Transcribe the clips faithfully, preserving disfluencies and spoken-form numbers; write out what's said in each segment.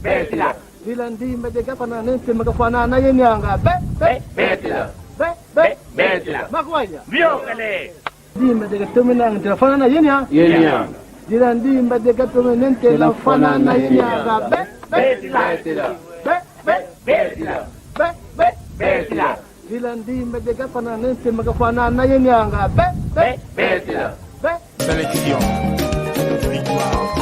Betila. Dila ndimba de gafana nente magafana na yenianga. Be, be. Be, betila. Be, be. Be, betila. Makwanya. Viokele. Ndimba de gatomena nte lafana na yenia. Yenia. Dila ndimba de gatomena nte lafana na yenianga. Be, be. Betila. Betila. Be, be. Betila. Be, be. Betila. Dila ndimba de gafana nente magafana na yenianga. Be, be. Be, betila. Be. Sélection. Victoire.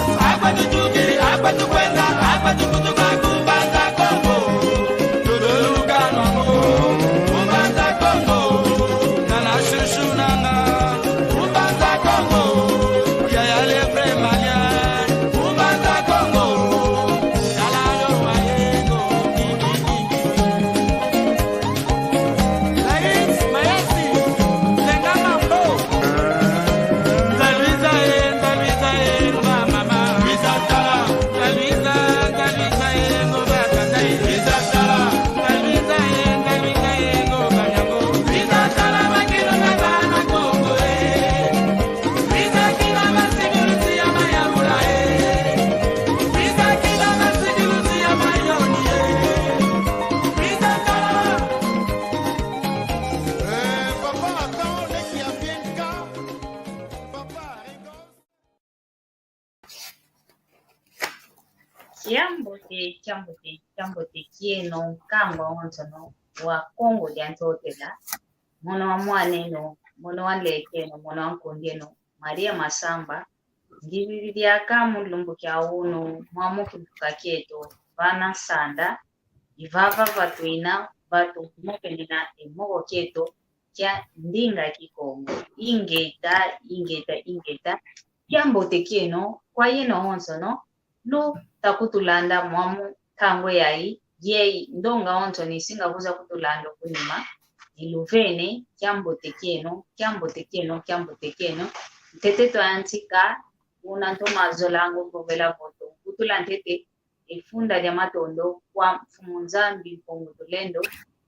Kiambote, kiambote, kiambote kieno, nkangwa wonsono wa Kongo dia Ntotela, mono wa mwaneno, mono wa nlekeno, mono wa nkundeno, Maria Masamba, ngizidi diaka mu lumbu kia unu, mwamu kimvuka kieto, vana nsanda, ivava vatuina, vatumokenina e moko kieto, kia ndinga Kikongo. Ingeta, ingeta, ingeta. Kiambote kieno, kwa yeno wonsono, luta kutulanda mwamu ntangwa yayi, yeyi, ndonga wonsono isinga kuza kutulanda kunima, iluvene, kiambote kieno, kiambote kieno, kiambote kieno. Ntete twayantika, una ntoma zola ngo vovela vo tuvutula ntete, e funda dia matondo kwa Mfumu Nzambi Mpungu Tulendo,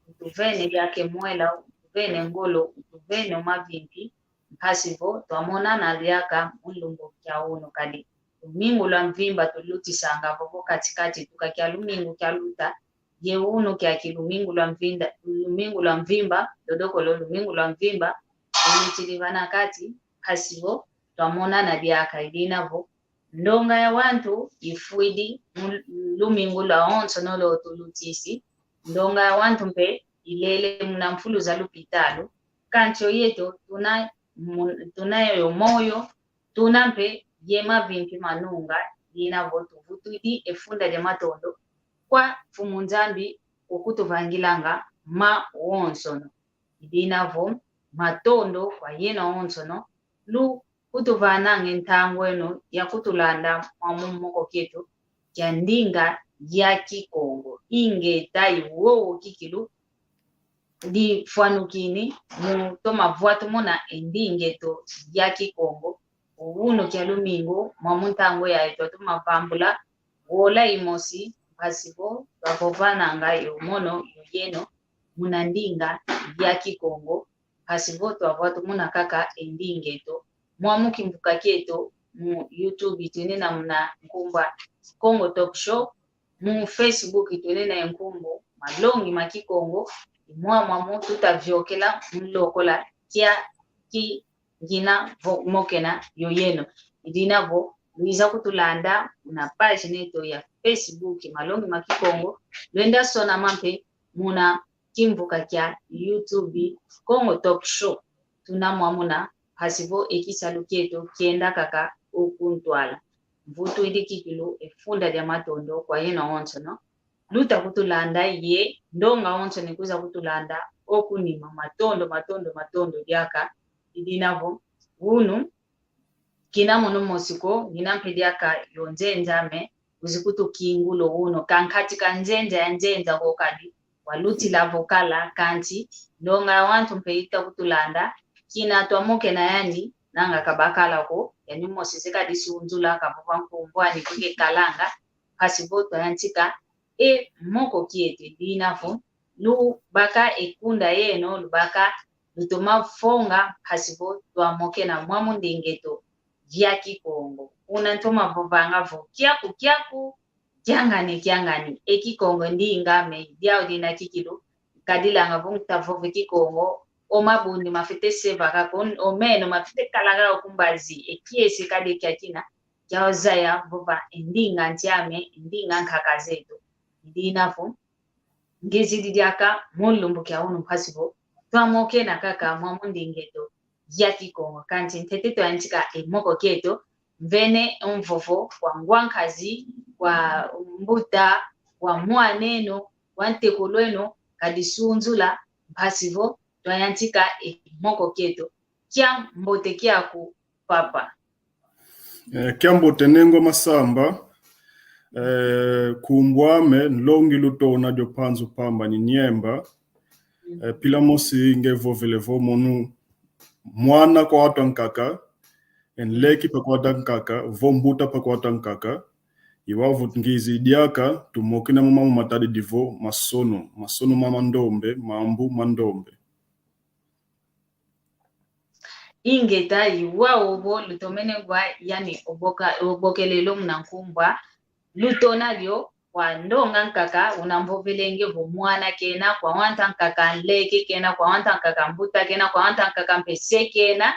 utuvene diaka e mwela, utuvene ngolo, utuvene o mavimpi, mpasi vo twamonana diaka mu lumbu kia unu kadi. Lumingu lwa mvimba tulutisanga vovo katikati tuka kia lumingu kia luta, ye unu kiaki lumingu lwa mvinda, lumingu lwa mvimba, dodokolo lumingu lwa mvimba, tulutidi vana kati, mpasi vo twamonana diaka, idina vo ndonga ya wantu ifwidi mu lumingu lwawonsono lo tulutisi. Ndonga ya wantu mpe ilele muna mfulu za lupitalu. Kansi oyeto tuna mu-, tuna yo moyo, tuna mpe ye mavimpi manunga, dina vo tuvutudi e funda dia matondo kwa Mfumu Nzambi ukutuvangilanga mawonsono. Idina vo matondo kwa yeno wonsono, lukutuvananga e ntangwa eno ya kutulanda mwamu moko kieto kia ndinga ya Kikongo. Ingeta, i wowo kikilu difwanukini mu toma vwatumuna e ndinga eto ya Kikongo. Unu kia lumingu, mwamu ntangwa yayi twatoma vambula wola imosi, mpasi vo twavovananga yo mono yo yeno muna ndinga ya Kikongo, mpasi vo twavwatumuna kaka e ndinga eto. Mwamu kimvuka kieto mu YouTube twinina muna nkumbu a Kongo Talk Show, mu Facebook twinina e nkumbu Malongi ma Kikongo, i mwamwamu tuta viokela mu lokola kia ki ngina vo mokena yo yeno. Idina vo, luiza kutulanda muna pagina eto ya Facebook, Malongi ma Kikongo, lwenda sonama mpe muna kimvuka kia YouTube, Kongo Talk Show. Tuna mwamuna, mpasi vo e kisalu kieto kienda kaka o kuntwala. Mvutudi kikilu e funda dia matondo kwa yeno wonsono luta kutulanda ye ndonga wonsono ikwiza kutulanda o kunima. Matondo, matondo, matondo diaka. Idina vo, unu, kina mono mosi ko, ngina mpe diaka yo nzenza ame, uzi kutukingula unu, kankati ka nzenza ya nzenza ko kadi, walutila vo kala, kansi ndonga ya wantu mpe ita kutulanda, kina twamokena yani, nanga kabakala ko, yani mosi se kadi sunzula, kavova nkumbu ani kuke kalanga, mpasi vo twayantika e moko kieto. Idina vo, lubaka e kunda yeno, lubaka lutoma fonga, mpasi vo twamokena mwamu ndinga eto ya Kikongo. Una ntoma vovanga vo, kiaku, kiaku, Kiangani, kiangani, e Kikongo ndinga ame, diau dina kikilu, kadilanga vo nta vova Kikongo, o mabundi mafwete seva kaka, o meno mafwete kala kaka ku mbazi, e kiese kadi kiakina, kiau zaya vova e ndinga nsi ame, e ndinga nkaka zeto. I dina vo, ngizidi diaka mu lumbu kia unu mpasi vo, twamokena kaka mwamu ndinga eto ya Kikongo. Kansi ntete twayantika e moko kieto, mvene mvovo kwa ngwa nkazi, kwa mbuta, kwa mwan'eno, kwa ntekolo eno, kadi sunzula, mpasi vo twayantika e moko kieto. Kiambote kiaku, papa. Eh, kiambote, nengwa Masamba. Eh, nkumbu ame nlongi Lutona dio Mpanzu Pamba ni Niemba. Eh, pila mosi nge vovele vo mono mwana kwa wantu ankaka, e nleki pa kwa wantu ankaka, vo mbuta pa kwa wantu ankaka. I wau vo ngizidi diaka tumokena mu mambu matadidi vo masono, masono ma mandombe, mambu mandombe. Ingeta, i wau vo lutomene ngwa yani oboka-, obokelelo muna nkumbu a Lutona dio, kwa ndonga nkaka una mvovelenge vo mwana kena, kwa wantu ankaka nleki kena, kwa wantu ankaka mbuta kena, kwa wantu ankaka mpe se kena.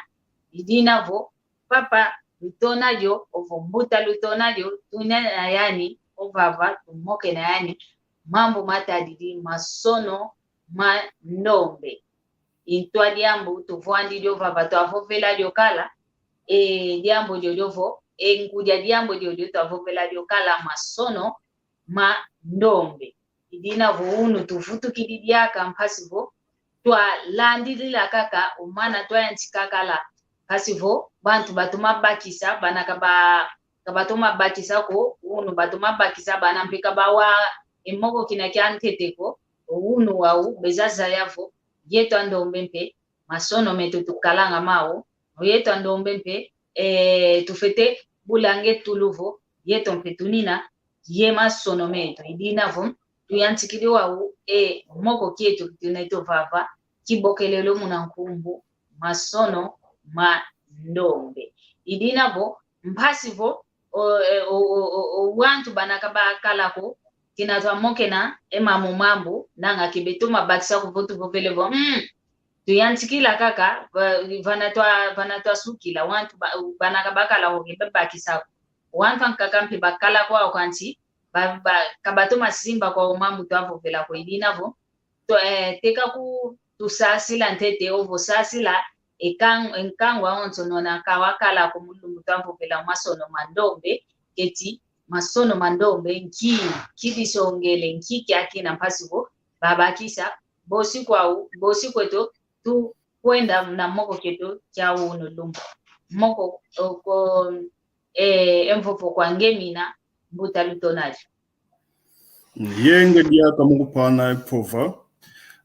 I dina vo papa Lutona dio, ovo mbuta Lutona dio, tunena yani ovava, tumokena yani mambu matadidi masono ma ndombe. I ntwa diambu tuvwandidi ovava, twavovela dio kala. E diambu diodio vo, e ngudi a diambu diodio twavovela dio kala, masono ma ndombe. I dina vo unu tuvutukidi diaka mpasi vo twalandilila kaka o mana twayantika kala. Mpasi vo bantu batoma bakisa, bana kaba-, kabatoma bakisa ko, unu batoma bakisa, bana mpe kabawa e moko kina kia ntete ko. Unu wau beza zaya vo yeto a ndombe mpe masono meto tukalanga mau, o yeto a ndombe mpe, eh, tufwete bulanga e tulu vo yeto mpe tunina ye masono meto. I dina vo tuyantikidi wau e moko kieto kitunete ovava, kibokelelo muna nkumbu, masono ma ndombe. I dina vo mpasi vo o, e, o, o, o, o wantu bana kabakala ko, kina twamokena e mambu mambu, nanga ke betoma bakisa ko vo tuvovele vo, mm, tuyantikila kaka, va-, vana twa-, vana twasukila, wantu ba-, bana kabakala ko ke babakisa ko. Wantu ankaka mpe bakala kwau kansi, ba-, ba-, kabatoma simba kwau mambu twavovela ko. I dina vo, to-, eh, teka ku tusasila ntete, ovo sasila e kan-, e nkangu awonso nona kawakala ko mu lumbu twavovela masono ma ndombe, keti masono ma ndombe, nki, nki disongele, nki kiakina mpasi vo babakisa, bosi kwau, bosi kweto, tukwenda na moko kieto kia unu lumbu. Moko, o, ko, eh, e mvovo kwa nge mina, mbuta Lutona dio. Yenge diaka mu kupana e mpova.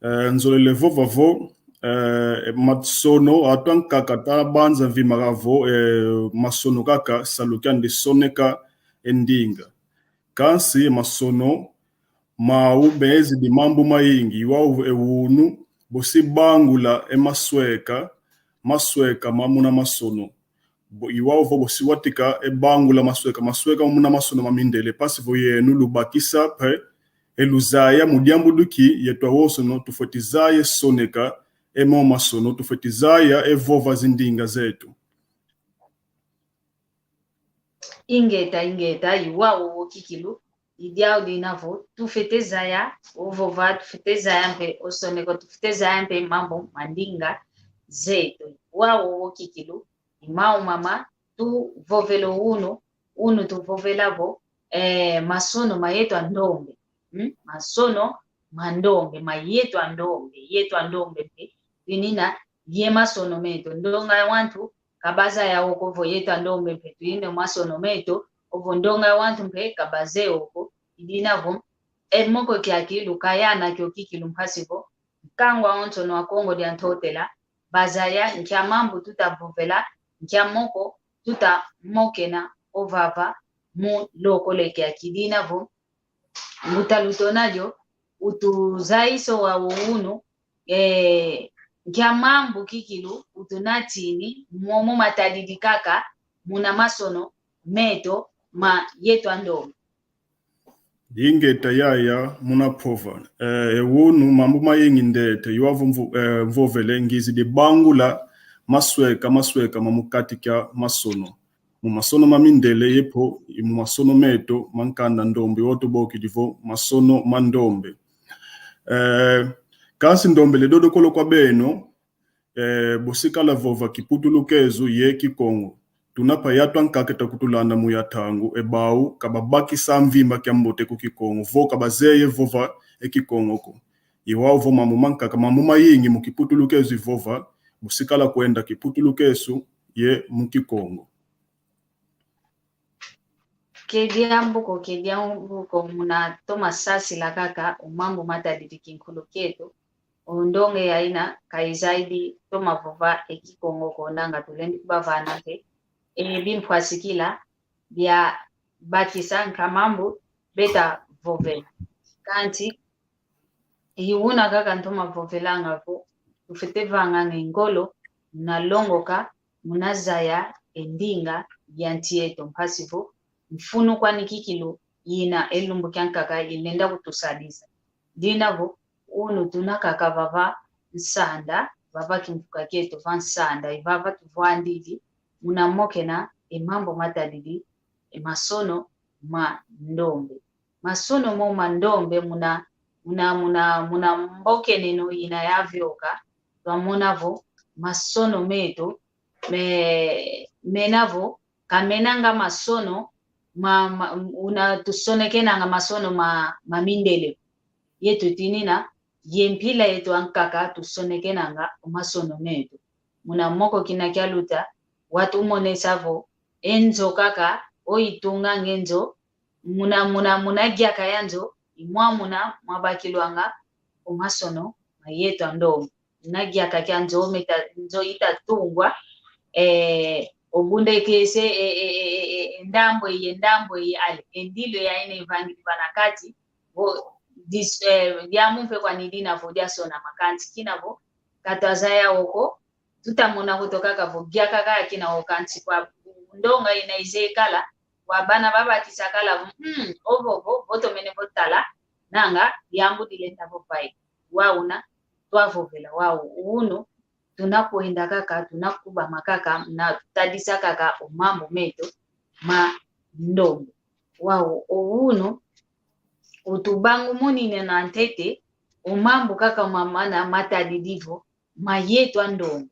Eh, nzolele vova vo, eh, masono, atu ankaka tabanza vimaka vo, eh, masono kaka salu kiandi soneka e ndinga. Kansi masono mau mezidi mambu mayingi, i wau e unu, bosi bangula e masweka, masweka ma muna masono. Bo-, i wau vo bosi watika e bangula masweka, masweka muna masono ma mindele, mpasi vo yenu lubakisa mpe e luzaya mu diambu duki, yetu awonsono tufweti zaya e soneka e mo masono, tufweti zaya e vova zindinga zetu. Ingeta, ingeta, i wau wo kikilu, i diau dina vo tufwete zaya o vova, tufwete zaya mpe o soneka, tufwete zaya mpe mambu ma ndinga zetu. I wau wo kikilu, i mau mama tuvovela unu, unu tuvovela vo, eh, masono ma yetu a ndombe. Hmm? Masono ma ndombe, ma yetu a ndombe, yetu a ndombe mpe. Twinina ye masono metu. Ndonga ya wantu kabazaya wo ko vo yetu a ndombe mpe twinina masono metu, ovo ndonga ya wantu mpe kabazeye wo ko. I dina vo, e moko kiaki lukayana kio kikilu mpasi vo, nkangu awonsono a Kongo dia Ntotela bazaya nkia mambu tutavovela, nkia moko tutamokena ovava mu lokole kiaki. I dina vo, mbuta Lutona dio, utuzayisa wau unu, eh, nkia mambu kikilu utunatini, momo matadidi kaka muna masono metu ma yetu a ndombe. Ingeta yaya muna mpova. Eh, e unu mambu mayingi ndete, i wau vo mvo-, eh, mvovele ngizidi bangula masweka, masweka ma mu kati kia masono. Mu masono ma mindele yepo, i mu masono meto, ma nkanda ndombe, i wau tubokidi vo masono ma ndombe. Eh, kansi ndombele dodokolo kwa beno, eh, bosikala vova Kiputulukezo ye Kikongo. Tuna pa yatu ankaka ta kutulanda mu ya ntangu, e bau, ka babakisa mvimba kiambote ku Kikongo, vo ka bazeye vova e Kikongo ko. I wau vo mambu mankaka, mambu mayingi mu Kiputulukezo i vova, bosikala kwenda Kiputulukezo ye mu Kikongo. Ke diambu ko, ke diambu ko, muna toma sasila kaka o mambu matadidi kinkulu kieto. O ndonge ya ina ka izaidi toma vova e Kikongo ko, nanga tulendi kubavana mpe e bimpwasikila bia bakisa nka mambu beta vovela. Kansi i una kaka ntoma vovelanga vo, tufwete vanganga e ngolo, muna longoka, muna zaya e ndinga ya nsi eto, mpasi vo mfunu kwani kikilu ina e lumbu kiankaka ilenda kutusadisa. Dina vo, unu tuna kaka vava nsanda, vava kimvuka kieto va nsanda, i vava tuvwandidi, muna mokena e mambu matadidi e masono ma ndombe. Masono mo ma ndombe muna, muna, muna, muna mbokeneno ina yavioka, twamona vo masono meto, me, mena vo, ka menanga masono ma, ma, una tusonekenanga masono ma, ma mindele. Ye tutinina, ye mpila yeto ankaka tusonekenanga o masono meto. Muna moko kina kialuta, watumonesa vo, e nzo kaka, o itunganga e nzo, muna, muna, muna diaka ya nzo, i mwamuna mwabakilwanga o masono ma yeto a ndombe. Muna diaka kia nzo, meta, nzo itatungwa, eh, o bundekese, eh, eh, eh, eh, eh, ndambu eye, ndambu eye, ale, e ndilu ya ina ivangidi vana kati, vo, dis-, eh, diambu mpe kwani dina vo diasonama, kansi kina vo, ka twazaya wo ko, tutamona kuto kaka vo, diaka kaka kina wo, kansi kwa ndonga ina izeye kala, kwa bana babakisa kala vo, mm, ovo vo, vo tomene vo tala, nanga, diambu dilenda vo pai. Wau una, twavovela, wau, unu, tuna kwenda kaka, tuna kubama kaka, na tadisa kaka o mambu meto ma ndombe. Wau, o unu, utubangumunina ntete, o mambu kaka mamana matadidi vo, ma yeto a ndombe.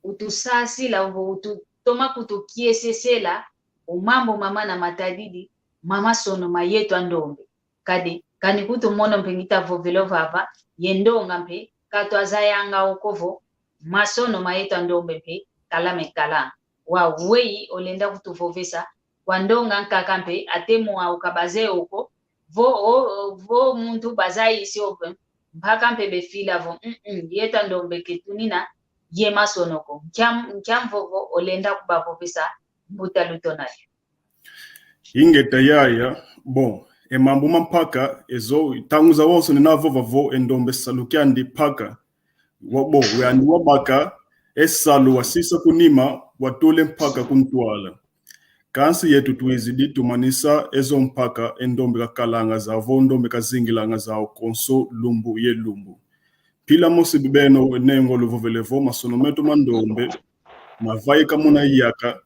Utusasila vo, ututoma kutukiesesela, o mambu mamana matadidi, ma masono ma yeto a ndombe. Kadi, kani kutu mono mpe ngita vovelo vava, ye ndonga mpe, ka twazayanga wo ko vo, masono ma yeto a ndombe mpe, kala me kala. Wau weyi olenda kutuvovesa, kwa ndonga nkaka mpe, ate mo wau ka bazeye wo ko, vo, o, o, vo muntu bazayisi wo mpe, mpaka mpe befila vo, mm, mm, yeto a ndombe ke tunina, ye masono ko. Nkia m-, nkia mvovo olenda kubavovesa, mbuta Lutonali. Ingeta yaya, bon, e mambu ma mpaka, ezo, ntangu zawonso nina vova vo, e ndombe salu kiandi mpaka. Wa, bon, yandi wabaka, e salu wasisa ku nima, watula e mpaka ku ntwala. Kansi yetu twizidi tumanisa ezo mpaka, e ndombe kakalanga zau vo, ndombe kazingilanga zau konso lumbu ye lumbu. Mpila mosi bibeno ne ngolo vovele vo, masono meto ma ndombe, mavaika muna yaka,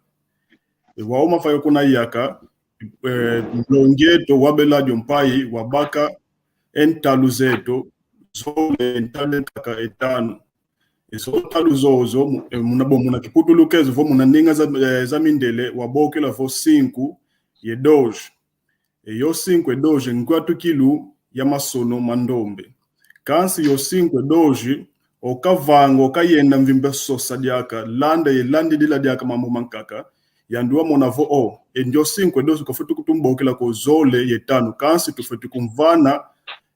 e wau mavaika kuna yaka, eh, nlongi eto wa Beladio Mpayi, wabaka e ntalu zeto, zole ntalu nkaka etanu. Ezo ntalu zozo, mu-, eh, muna bo muna Kiputulukezo vo muna ndinga za, eh, za mindele, wabokela vo cinco e dois. E yo cinco e dois, ngwatukilu ya masono ma ndombe. Kansi yo cinco e dois, okavanga, okayenda mvimba sosa diaka, landa ye landidila diaka mambu mankaka, yandi wamona vo, o, e ndio cinco e dois, kafwete kutumbokela ko zole ye tanu, kansi tufwete kumvana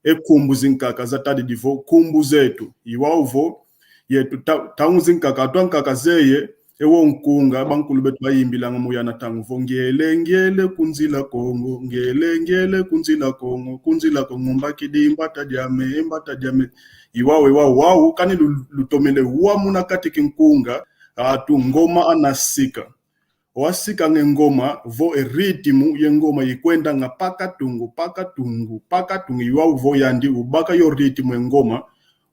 e nkumbu zinkaka zatadidi vo, nkumbu zeto, i wau vo, yetu ta-, ntangu zinkaka, atu ankaka zeye, e wo nkunga, bankulu beto bayimbilanga mu yana ntangu vo, ngiele, ngiele ku nzila Kongo, ngiele, ngiele ku nzila Kongo, ku nzila Kongo, mbakidi mbata diame, mbata diame. I wau, i wau, wau, kani lu-, lutomele wa muna kati ki nkunga, atu ngoma anasika. Wasikanga e ngoma, vo e ritmo ye ngoma ikwendanga pa katungu, pa katungu, pa katungu, i wau vo yandi ubaka yo ritmo ye ngoma,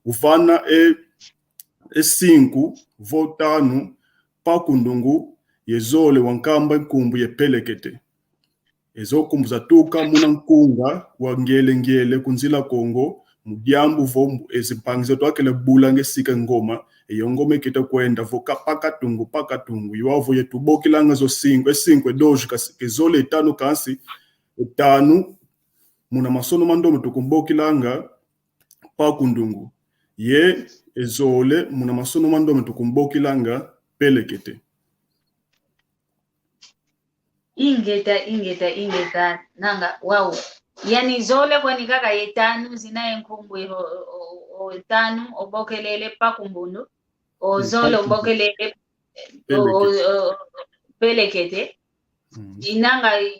uvana e, e cinco, vo tanu, pa kundungu, ye zole wankamba nkumbu ye pelekete. Ezo nkumbu zatuka muna nkunga wa Ngele Ngele ku Nzila Kongo, mu diambu vo mbu-, e zimpangi zeto akele bulanga e sika ngoma, eyo ngoma ikita kwenda vo ka-, pa katungu, pa katungu. I wau vo yetu bokilanga zo cinco, e cinco, e dois, kasi, e zole, e tanu, kansi, e tanu, muna masono ma ndombe tukumbokilanga pa kundungu. Ye, e zole, muna masono ma ndombe tukumbokilanga pelekete. Ingeta, ingeta, ingeta, nanga, wau. Yani zole kwani kaka ye tanu zina ye nkumbu, o, o, o, o tanu obokelele pa kumbundu, o zole obokelele, o, o, o, pelekete. Mm. Inanga, i-,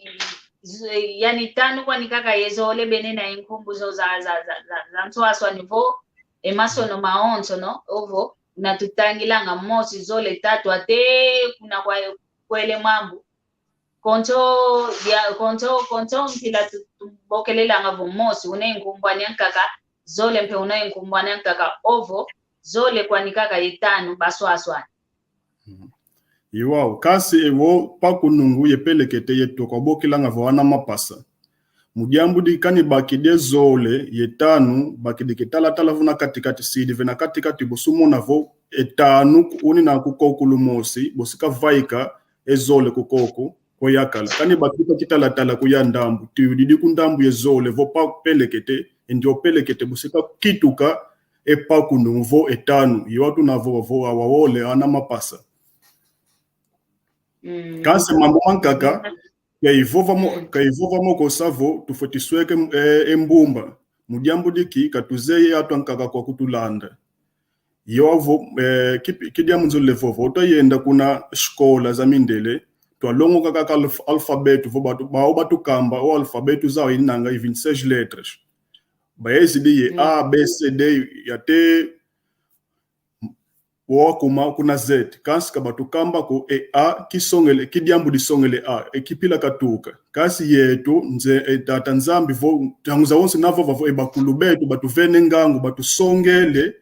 z-, yani tanu kwani kaka ye zole bene na ye nkumbu zo za, za, za, za, za nswaswani vo, e masono mawonso, no? Ovo, na tutangilanga mosi, zole, tatu, ate kuna kwa kwele mambu. Konso, ya, konso, konso mpila tu-, tubokelelanga vo mosi, una ye nkumbu ane ankaka, zole mpe una ye nkumbu ane ankaka, ovo, zole kwani kaka ye tanu, baswaswani. Mhm. I wau, kansi evo pa kunungu ye pelekete yetu kwa bokilanga vo ana mapasa. Mu diambu di kani bakidi e zole ye tanu, bakidi kitalatala vuna katikati, sidi vena katikati, bosi umona vo e tanu ku-, unina ku koku lumosi, bosi kavaika e zole ku koku, ko yakala. Kani bakidi kitalatala ku ya ndambu, tiudidi ku ndambu ye zole, vo pa pelekete, e ndio pelekete, bosi kakituka e pa kunungu vo e tanu. I wau tuna vo, vo awa ole ana mapasa. Mm. Kansi mambu mankaka, mm, kaivova mo-, mm, kaivova mo kosa vo, tufweti sweke, eh, e mbumba. Mu diambu di ki, katuzeye atu ankaka kwa kutulanda. I wau vo, eh, ki, ki diambu nzolele vova, vo twayenda kuna shikola za mindele, twalongoka kaka alf-, alfabeto, vo batu, bau batukamba, o alfabeto zau inanga i vinte e seis letras. Baezidi ye, mm, A, B, C, D, yate, wakuma kuna Z, kansi ka batukamba ko e A, kisongele, ki diambu disongele A, e kipila katuka. Kansi yetu, nze, e, Tata Nzambi vo, ntangu zawonso navova vo, e bakulu betu, batuvene ngangu, batusongele,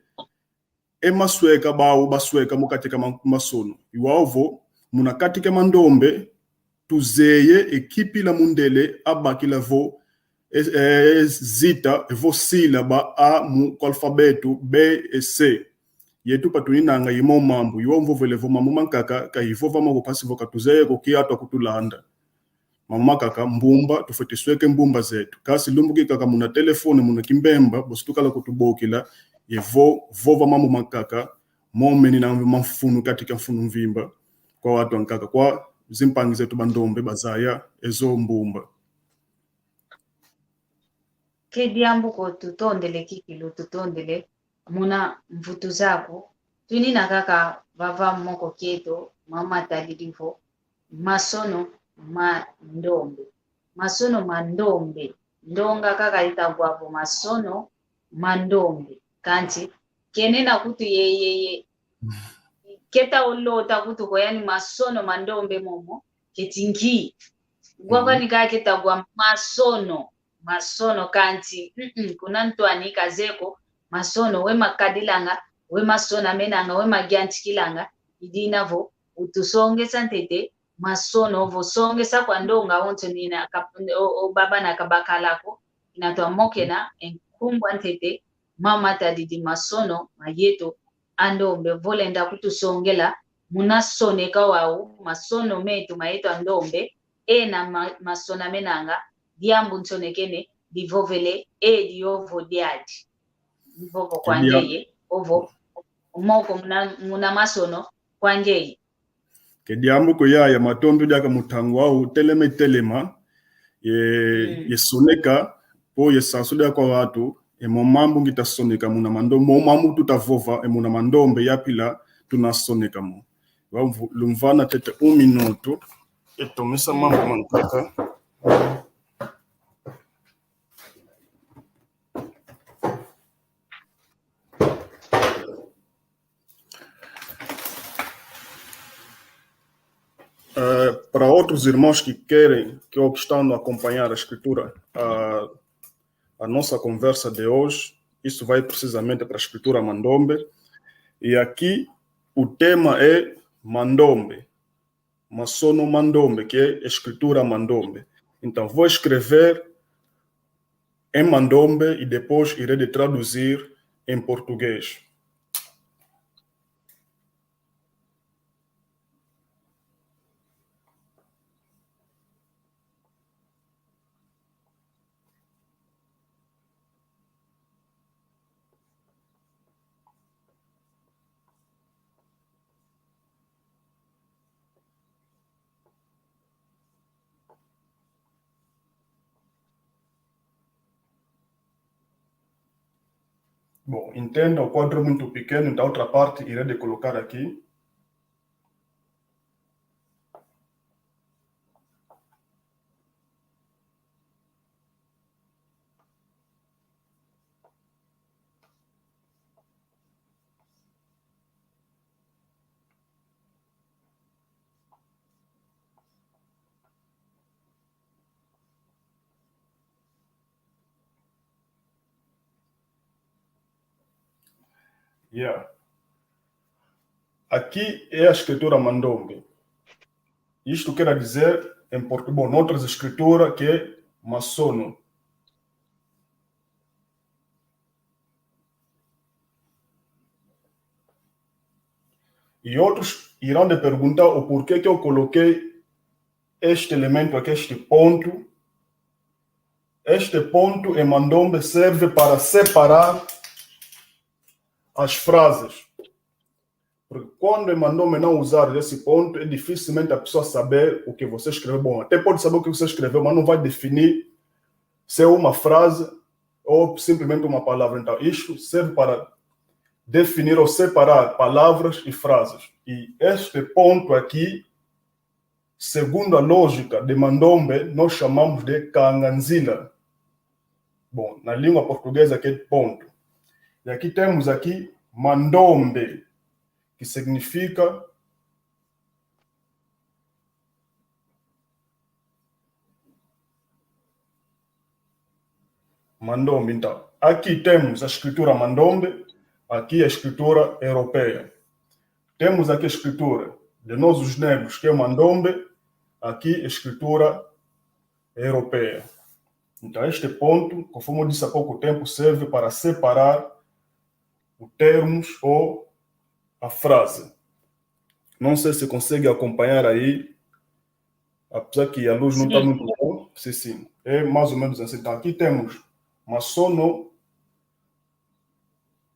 e masweka bau, basweka mu kati ka ma-, masono. I wau vo, muna kati ka mandombe, tuzeye e kipila mundele abakila vo, e, e, zita, evo sílaba A mu, ku alfabeto B, e, C. Yetu patuninanga i mo mambu, i wau mvovele vo mambu mankaka, kaivova mo ko kansi vo katuzeye ko ki atu akutulanda. Mambu mankaka, mbumba, tufweti sweke mbumba zetu. Kansi lumbu kikaka muna telefone, muna kimbemba, bosi tukala kutubokila, ye vo, vova mambu mankaka, momeni na mamfunu kati ka mfunu mvimba, kwa watu ankaka, kwa zimpangi zetu bandombe bazaya ezo mbumba. Ke diambu ko, tutondele kikilu, tutondele muna mvutu zaku. Tunina kaka vava moko kieto, mama tadidi vo masono ma ndombe. Masono ma ndombe. Ndonga kaka itagwa vo masono ma ndombe. Kansi, kenena kutu ye, ye, ye. Keta olota kutu ko yani masono ma ndombe momo, keti nki. Gwava, mhm, ni kaka keta gwa masono, masono kansi, mm, mm, kuna ntwani kazeye ko, masono we makadilanga, we masonamenanga, we magiantikilanga, i dina vo, utusongesa ntete, masono, vo songesa kwa ndonga onso nina kap-, o, o baba na kabakala ko, ina twamokena, e nkumbu a ntete, mama tadidi masono, ma yeto, a ndombe, vo lenda kutusongela, muna soneka wau, masono metu ma yeto a ndombe, ena ma-, masonamenanga, diambu nsonekene, divovele, e diovo diadi. Divovo kwa ngeye, ovo, moko muna, muna masono, kwa ngeye. Ke diambu ko yaya, matondo diaka mu ntangu wau, telema telema, ye, mm, ye soneka, po ye sansu diaka kwa watu, e mo mambu ngita soneka muna mando-, mo mambu tuta vova, e muna mandombe ya pila, tuna soneka mo. Wau mvu-, lumvana ntete un minuto, e tomesa mambu mankaka. Eh, outros irmãos que querem, que ou que estão a acompanhar a escritura, a, a nossa conversa de hoje, isso vai precisamente para a escritura Mandombe. E aqui o tema é Mandombe, Masono Mandombe, que é escritura Mandombe. Então, vou escrever em Mandombe e depois irei de traduzir em português. Bom, entenda, o quadro é muito pequeno, então outra parte irei de colocar aqui. Yeah. Aqui é a escritura Mandombe. Isto quer dizer, em português, bom, noutras escrituras, que é Masono. E outros irão de perguntar o porquê que eu coloquei este elemento aqui, este ponto. Este ponto em Mandombe serve para separar as frases. Porque quando em Mandombe não usar esse ponto, é dificilmente a pessoa saber o que você escreveu. Bom, até pode saber o que você escreveu, mas não vai definir se é uma frase ou simplesmente uma palavra. Então, isto serve para definir ou separar palavras e frases. E este ponto aqui, segundo a lógica de Mandombe, nós chamamos de kanganzila. Bom, na língua portuguesa, aquele ponto. E aqui temos aqui Mandombe, que significa Mandombe. Então, aqui temos a escritura Mandombe, aqui a escritura europeia. Temos aqui a escritura de nós os negros, que é Mandombe, aqui a escritura europeia. Então, este ponto, conforme eu disse há pouco tempo, serve para separar os termos ou a frase. Não sei se consegue acompanhar aí, apesar que a luz não está muito boa. Sim, sim. É mais ou menos assim. Então, aqui temos Masono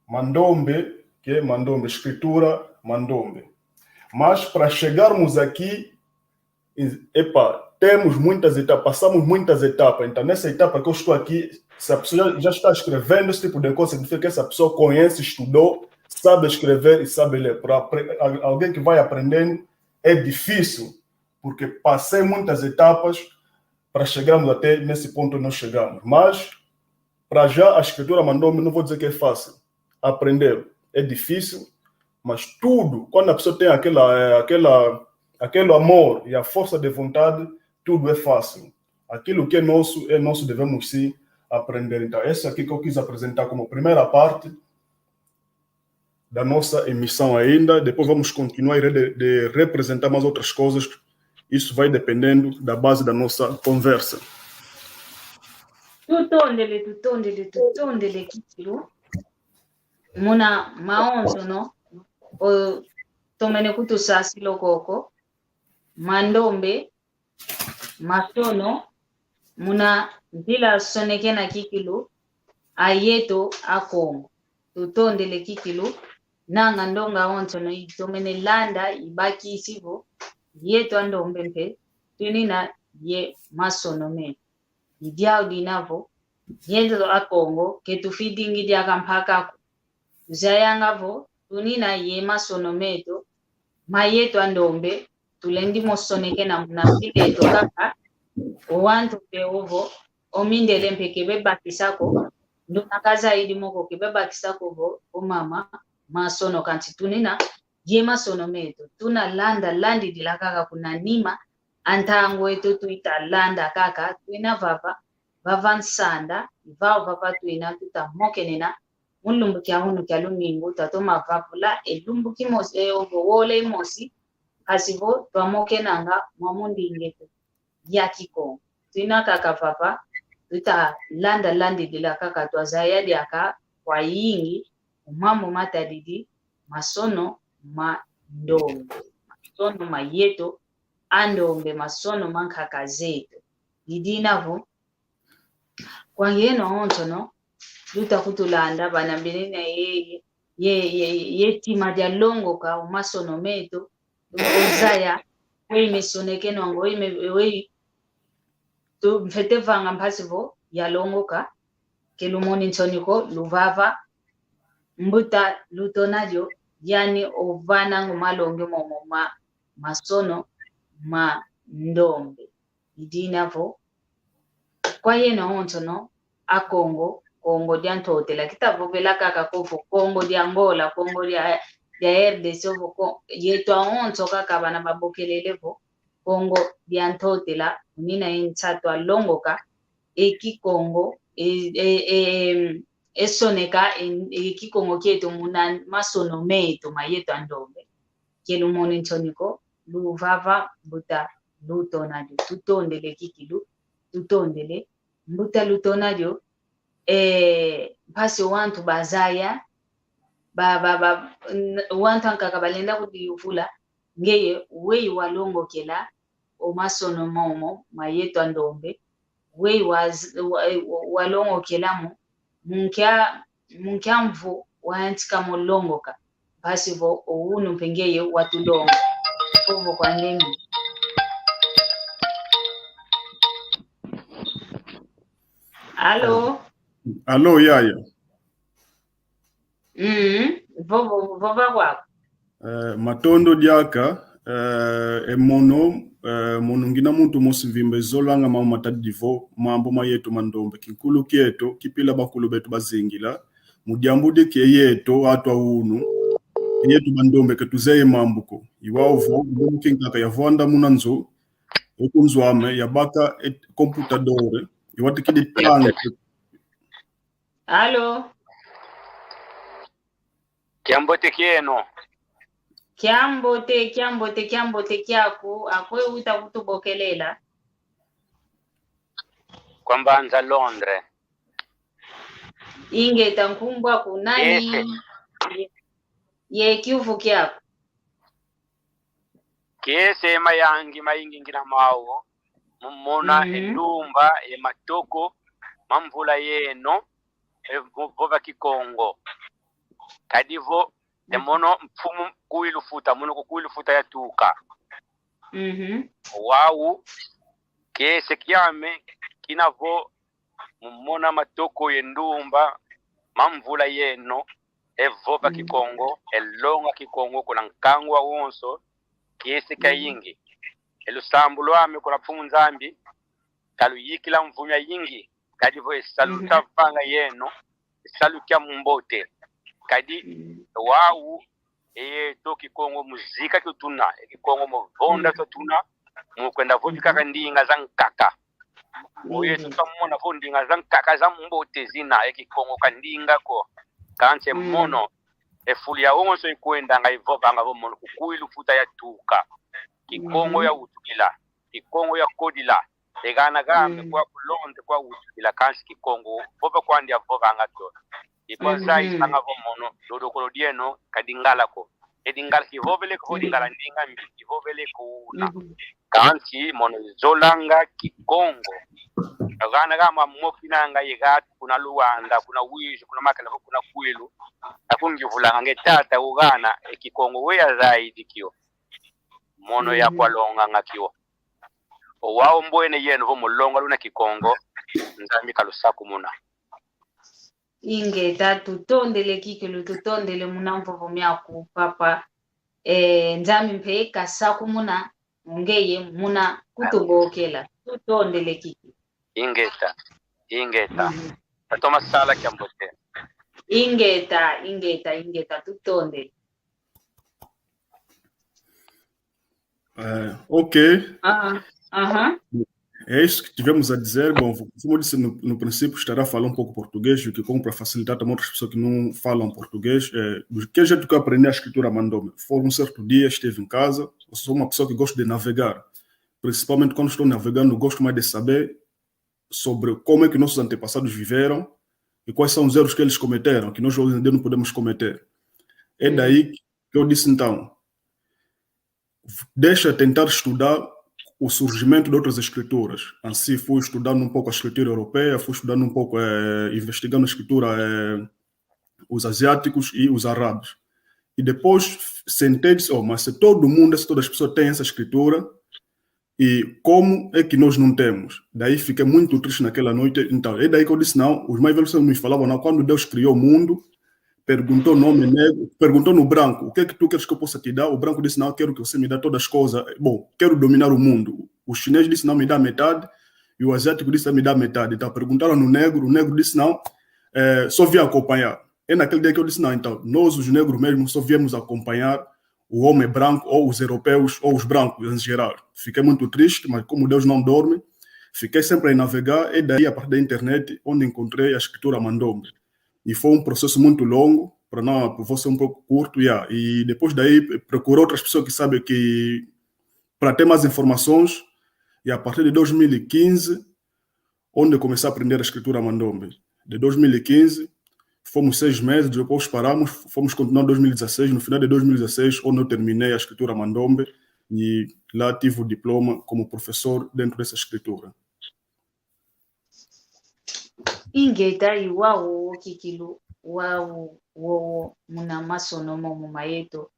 Mandombe, que é Mandombe, escritura Mandombe. Mas para chegarmos aqui, e, epa, temos muitas etapas, passamos muitas etapas. Então, nessa etapa que eu estou aqui, se a pessoa já, já está escrevendo esse tipo de coisa, significa que essa pessoa conhece, estudou, sabe escrever e sabe ler. Para apre-, a-, alguém que vai aprendendo é difícil, porque passei muitas etapas para chegarmos até nesse ponto onde nós chegamos. Mas, para já, a escritura Mandombe, não vou dizer que é fácil aprender, é difícil, mas tudo, quando a pessoa tem aquela, eh, aquela, aquele amor e a força de vontade, tudo é fácil. Aquilo que é nosso, é nosso, devemos sim aprender. Então, essa aqui que eu quis apresentar como primeira parte da nossa emissão ainda. Depois vamos continuar de, de representar mais outras coisas. Isso vai dependendo da base da nossa conversa. Tutondele, tutondele, tutondele kikilu. Muna maonso, no? O tomene kutusasila koko. Mandombe, masono, muna nzila sonekena kikilu, ayeto Akongo. Tutondele kikilu, nanga ndonga onsono itomene landa, ibakisi vo, yeto andombe mpe, tunina ye masono me. Idiau dina vo, yeto Akongo, ke tufidingi diaka mpaka ko. Tuzayanga vo, tunina ye masono meto, mayeto andombe, tulendi mo sonekena muna mvila eto kaka, o wantu mpe ovo, o mindele mpe ke bebakisa ko, nduna kazaidi mo ko ke bebakisa ko vo, o mama, masono kansi tunina, ye masono meto, tuna landa, landidila kaka kuna nima, a ntangu eto tuita landa kaka, tuina vava, vava nsanda, i vau vava tuina tuta mokenena, mu lumbu kia unu kia lumingu, twatoma vavula, e lumbu kimosi, e ovo wola imosi, mpasi vo twamokenanga mwa mu ndinga eto ya Kikongo. Tuina kaka vava, tuta landa landidila kaka, twazaya diaka kwayingi, mu mambu matadidi masono ma ndombe, masono ma yeto a ndombe, masono ma nkaka zeto. I dina vo, kwa yeno onsono, luta kutulanda, bana benina ye, ye, ye, ye tima dia longoka o masono meto, luzaya, weyi mesonekenwanga, weyi me-, weyi tu mfwete vanga mpasi vo yalongoka, ke lumoni nsoni ko, luvava, mbuta Lutonadio, yani ovananga malongi momo ma, masono ma ndombe. I dina vo, kwa yeno onsono, a Kongo, Kongo dia Ntotela. Kita vovela kaka ko vo Kongo dia Angola, Kongo dia, dia R D C, ovo Ko-, yeto awonso kaka bana babokelele vo Kongo dia Ntotela, unina ye nsatu a longoka, e Kikongo, e, e, e, em, e soneka, e, e Kikongo kieto muna masono meto ma yeto a ndombe. Ke lumoni nsoni ko, luvava, mbuta Lutonadio, tutondele kikilu, tutondele. Mbuta Lutonadio, eh, mpasi wantu bazaya, ba, ba, ba, n-, wantu ankaka balenda kudiyuvula, ngeye weyi walongokela o masono momo ma yeto a ndombe, weyi wa, wa, wa, walongokela mo, mu nkia, mu nkia mvu wayantika mo longoka, mpasi vo o unu mpe ngeye watulonga. Ovo kwa ndenge. Alo? Alo, yaya. Mm, vova, vova kwaku. Eh, matondo diaka, eh, e mono, eh, mono ngina muntu mosi mvimba izolanga mambu matadidi vo mambu ma yeto ma ndombe. Kinkulu kieto, kipila bakulu beto bazingila, mu diambu di ke yeto, atu a unu, yeto ba ndombe ke tuzeye mambu ko. I wau vo, ndombe kinkaka yavwanda muna nzo, e ku nzo ame, yabaka e computador, iwatikidi tanga. Alo? Kiambote kieno. Kiambote, kiambote, kiambote kiaku, akwe uta kutubokelela. Kwa mbanza Londres. Ingeta, nkumbu aku nani? Ye, ye kiuvu kiaku. Kiese mayangi mayingi ngina mau, mu mona e ndumba, e matoko, ma mvula yeno, e vo-, vova Kikongo. Kadi vo, e mono mfumu Kuilufuta, mono ku Kuilufuta yatuka. Wau, kiese kiame, kina vo, mu mona matoko ye ndumba, ma mvula yeno, e vova Kikongo, e longa Kikongo, kuna nkangu wawonso, kiese kiayingi. E lusambu lwame kuna Mfumu Nzambi, kaluyikila mvu miayingi, kadi vo e salu tavanga yeno, e salu kia mbote. Kadi wau, e yeto Kikongo mu zika kio tuna, e Kikongo mu vonda kio tuna, mu kwenda vovi kaka ndinga za nkaka. O yeto twamona vo ndinga za nkaka za mbote zina, e Kikongo ka ndinga ko. Kansi mono, e fulu yawonso ikwendanga ivovanga vo mono ku Kuilufuta yatuka. Kikongo yawutukila, Kikongo yakodila. E gana game kwa ku Londres kwawutukila kansi Kikongo vova kwandi avovanga kio. I kwa zayisanga vo mono, dodokolo dieno ka Dingala ko. E Dingala kivoveleke vo Dingala ndinga mbi, kivoveleke una. Kansi mono izolanga Kikongo. Gana game amokinanga ye gatu kuna Luanda, kuna Uíge, kuna Makala, kuna Kwilu. Akungivulanga nge tata ugana, e Kikongo we yazayidi kio. Mono yakwalonganga kio. O wau mbwene yeno vo mu longa luna Kikongo, Nzambi kalusakumuna. Ingeta, tutondele kikilu, tutondele muna mvovo miaku, papa. Eh, Nzambi mpe kasakumuna, ngeye muna kutubokela. Tutondele kikilu. Ingeta, ingeta. Tatoma sala kiambote. Ingeta, ingeta, ingeta, tutondele. Eh, ok. Ah. Aham. É isso que tivemos a dizer. Bom, como disse no, no princípio, estará a falar um pouco português, o que como para facilitar também outras pessoas que não falam português. É, do que a gente que aprende a escritura mandombe. Foi um certo dia, estive em casa, eu sou uma pessoa que gosta de navegar. Principalmente quando estou navegando, gosto mais de saber sobre como é que nossos antepassados viveram e quais são os erros que eles cometeram, que nós hoje em dia não podemos cometer. É daí que eu disse, então, deixa tentar estudar o surgimento de outras escrituras. Assim, fui estudando um pouco a escritura europeia, fui estudando um pouco, eh, investigando a escritura, eh, os asiáticos e os árabes. E depois sentei e disse, oh, mas se todo mundo, se todas as pessoas têm essa escritura, e como é que nós não temos? Daí fiquei muito triste naquela noite. Então, é daí que eu disse, não, os mais velhos sempre me falavam, não, quando Deus criou o mundo, perguntou no homem negro, perguntou no branco, o que é que tu queres que eu possa te dar? O branco disse, não, quero que você me dê todas as coisas. Bom, quero dominar o mundo. O chinês disse, não, me dá metade. E o asiático disse, me dá metade. Então, perguntaram no negro, o negro disse, não, é, só vim acompanhar. É naquele dia que eu disse, não, então, nós os negros mesmo só viemos acompanhar o homem branco, ou os europeus, ou os brancos em geral. Fiquei muito triste, mas como Deus não dorme, fiquei sempre a navegar, e daí, a partir da internet, onde encontrei a escritura mandombe. E foi um processo muito longo, para não, vou ser um pouco curto, yeah. E depois daí, procurei outras pessoas que sabem que, para ter mais informações, e a partir de dois mil e quinze, onde comecei a aprender a escritura mandombe. De dois mil e quinze, fomos seis meses, depois paramos, fomos continuar em dois mil e dezasseis. No final de dois mil e dezasseis, onde eu terminei a escritura mandombe, e lá tive o diploma como professor dentro dessa escritura. Ingeta, i wau wowo kikilu, wau wowo muna masono momo ma yeto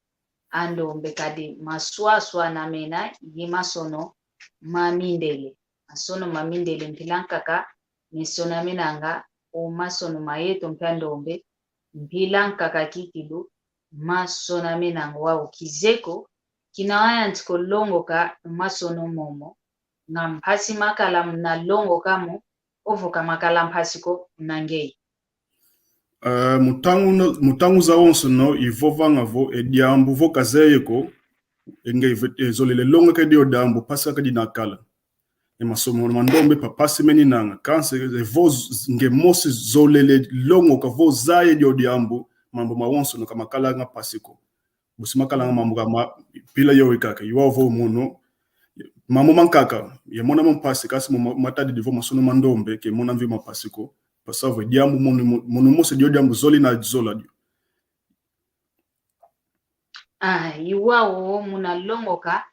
a ndombe, kadi maswaswana mena ye masono ma mindele. Masono ma mindele mpila nkaka mesonamenanga o masono ma yeto mpe a ndombe, mpila nkaka kikilu masonamenanga. Wau kizeko kina wayantika o longoka masono momo, nga mpasi makala muna longoka mo, ovo ka makala mpasi ko muna ngeye. Eh, mu ntangu na, mu ntangu zawonsono ivovanga vo e diambu vo kazeye ko, e nge ive-, e zolele longoka e dio diambu, mpasi kaka dina kala. E masono ma ndombe pa mpasi meninanga, kansi evo z-, nge mosi zolele longoka vo zaya e dio diambu, mambu mawonsono ka makalanga mpasi ko. Busi makalanga mambu ka ma-, mpila yoyi kaka, i wau vo mono, mambu mankaka, yamona mo mpasi, kansi mo ma-, matadidi vo masono ma ndombe, ke mona mvi ma mpasi ko, mpasi vo e diambu mono mo-, mono mosi dio diambu zole na zola dio. Ah, i wau muna longoka,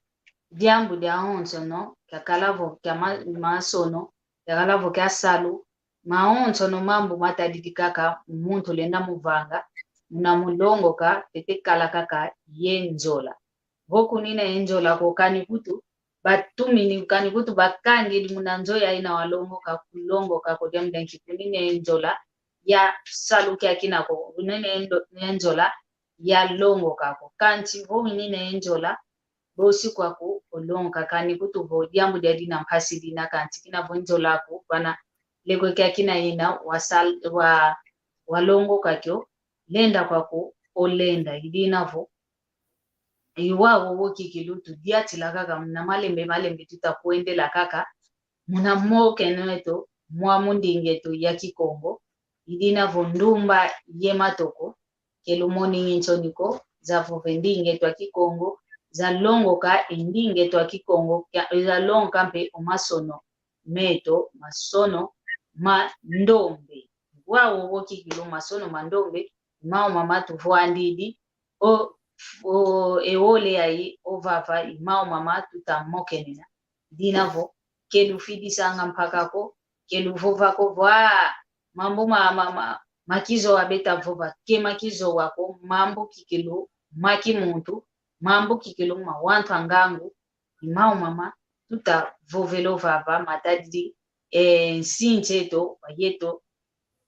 diambu diawonsono, kiakala vo kia ma-, masono, kiakala vo kia salu, mawonsono mambu matadidi kaka muntu lenda muvanga, muna mu longoka, tete kala kaka ye nzola. Vo kunina ye nzola ko kani kutu, batumini kani kutu bakangidi muna nzo ya ina walongoka, kulongoka ko diambu dia nki kunina ye nzola ya salu kiakina ko, kunina ye ndo-, ye nzola ya longoka ko. Kansi vo winina ye nzola, bosi kwaku olongoka, kani kutu vo diambu dia dina mpasi dina, kansi kina vo nzola aku, vana lekwe kiakina ina wasal-, wa-, walongoka kio, lenda kwaku olenda, i dina vo i wau wowo kikilu tudiatila kaka muna malembe malembe, tuta kwendela kaka muna mokeno eto mwa mu ndinga eto ya Kikongo, i dina vo ndumba ye matoko, ke lumoni nsoni ko, za vova e ndinga eto ya Kikongo, za longoka e ndinga eto ya Kikongo, kia-, za longoka mpe o masono meto, masono ma ndombe. Wau wowo kikilu masono ma ndombe, i mau mama tuvwandidi, o, o, e wole yayi, ovava, i mau mama tuta mokenena. Dina vo, ke lufidisanga mpaka ko, ke luvova ko vo, ah, mambu ma, ma, ma, ma kizowa beta vova, ke ma kizowa ko, mambu kikilu ma kimuntu, mambu kikilu ma wantu a ngangu, i mau mama tuta vovela ovava, matadidi, eh, nsinsi eto, wa yeto,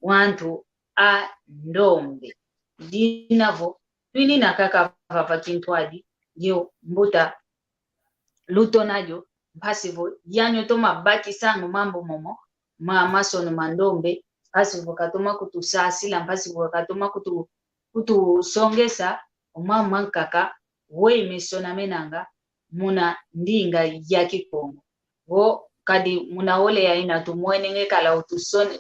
wantu a ndombe. Dina vo, twinina kaka vava kintwadi, yo mbuta Lutona dio, mpasi vo, yanyo toma bakisanga mambu momo, ma masono ma ndombe, mpasi vo katoma kutusasila, mpasi vo katoma kutu-, kutusongesa, o mambu mankaka, weyi mesonamenanga, muna ndinga ya Kikongo. Vo kadi muna ole ya ina tumwenenge kala utusone-,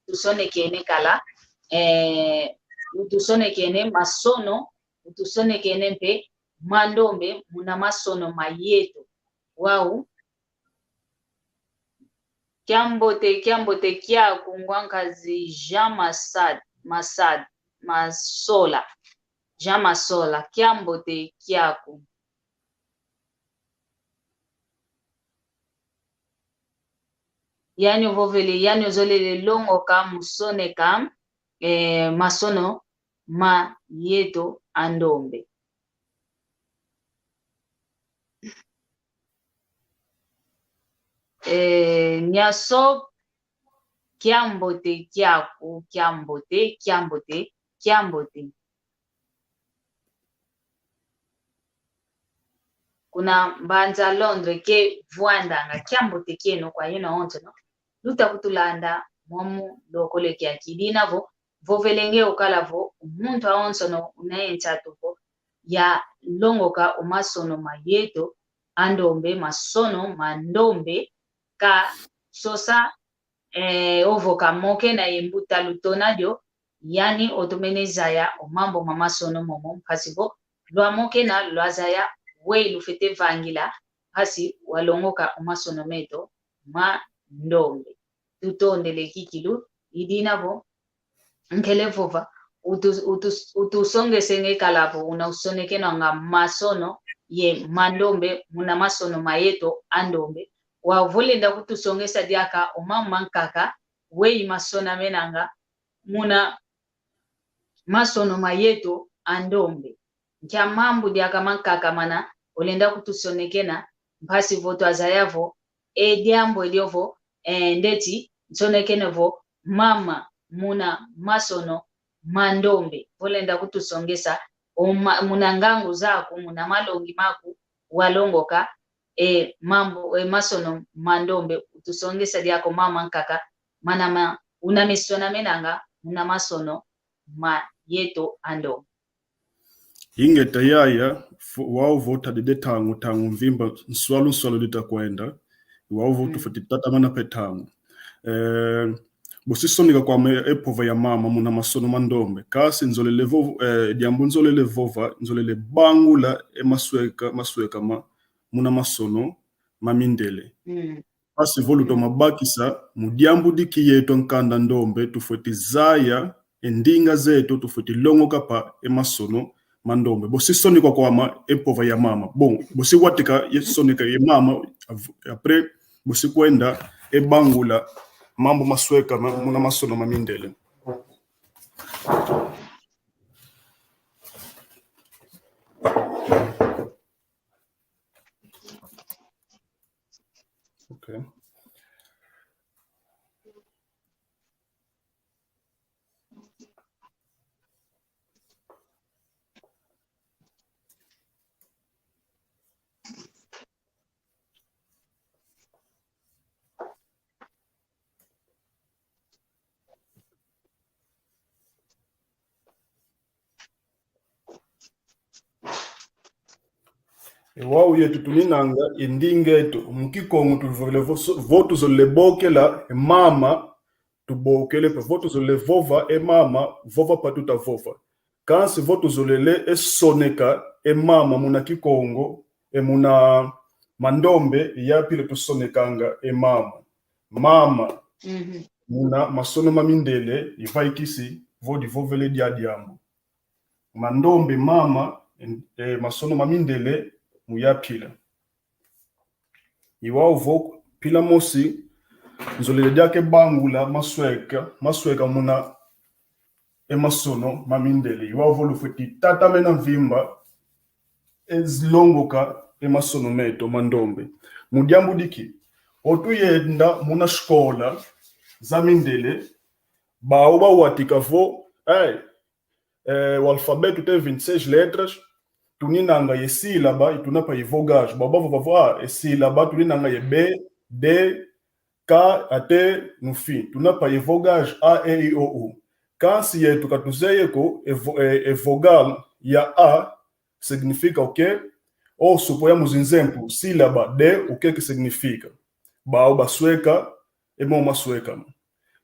utusonekene kala, eh, utusonekene masono, utusonekene mpe ma ndombe muna masono ma yeto. Wau. Kiambote, kiambote kiaku ngwankazi Jean Masad, Masad, Masola. Jean Masola, kiambote kiaku. Yani ovovele, yani ozolele longoka mu soneka, eh, masono ma yeto a ndombe. Eh, Nyasop, kiambote kiaku, kiambote, kiambote, kiambote. Kuna mbanza Londres ke vwandanga, kiambote kieno kwa yeno awonsono luta kutulanda mwamu lokole kiaki. Dina vo, vovelenge ukala vo, muntu awonsono una ye nsatu vo yalongoka o masono ma yeto a ndombe, masono ma ndombe, ka sosa, eh, ovo ka mokena ye mbuta lutona dio, yani otomene zaya o mambu ma masono momo, mpasi vo lwamokena lwazaya weyi lufwete vangila, mpasi walongoka o masono meto ma ndombe. Tutondele kikilu, i dina vo, nkele vova, utu-, utu-, utusongesenge kala vo una usonekenwanga masono ye ma ndombe muna masono ma yeto a ndombe. Wau vo olenda kutusongesa diaka o mambu mankaka weyi masonamenanga muna masono ma yeto a ndombe. Nkia mambu diaka mankaka mana olenda kutusonekena, mpasi vo twazaya vo e diambu edio vo, eh, ndeti nsonekene vo mama muna masono ma ndombe. Vo olenda kutusongesa, o ma-, muna ngangu zaku, muna malongi maku, walongoka e mambu, e masono ma ndombe, utusongesa diaka o mambu mankaka mana ma-, una mesonamenanga muna masono ma yeto a ndombe. Ingeta yaya, fu-, wau vo tadidi tangu, tangu mvimba, nswalu, nswalu dita kwenda, wau vo tufweti tatamana mpe tangu. Eh, bosi sonika kwame e mpova ya mama muna masono ma ndombe. Kansi nzolele vo-, eh, diambu nzolele vova, nzolele bangula e masweka, masweka ma, muna masono ma mindele. Mpasi vo lutoma bakisa, mu diambu diki yeto nkanda ndombe, tufweti zaya e ndinga zeto, tufweti longoka mpe e masono ma ndombe. Bosi sonika kwame e mpova ya mama. Bon, bosi watika ye soneka ye mama, av-, après, bosi kwenda e bangula mambu masweka ma-, muna masono ma mindele. Okay. E wau yetu tuninanga e ndinga eto, mu Kikongo tuvovele vo so-, vo tuzolele bokela e mama, tubokele mpe, vo tuzolele vova e mama, vova mpe tuta vova. Kansi vo tuzolele e soneka e mama muna Kikongo, e muna mandombe, ya pila tusonekanga e mama. Mama. Mhm. Muna masono ma mindele, ivaikisi vo divovele dia diambu. Mandombe mama, e, masono ma mindele, mu ya pila. I wau vo pila mosi, nzolele diaka e bangula masweka, masweka muna e masono ma mindele. I wau vo lufweti tatamena mvimba, e zilongoka e masono meto mandombe. Mu diambu diki, o tuyenda muna sikola za mindele, bau bawatika vo, eh, eh, o alfabeto tem vinte e seis letras, tuninanga ye sílaba, i tuna mpe ye vogais. Bau bavova vo, ah, e sílaba, tuninanga ye B, D, K, até no fim. Tuna mpe ye vogais, A, E, I, O, U. Kansi yetu ka tuzeye ko, e vo-, e, e vogal ya A, significa o quê? Ou suponhamos, exemplo, sílaba D, o que que significa? Bau basweka, e mo masweka.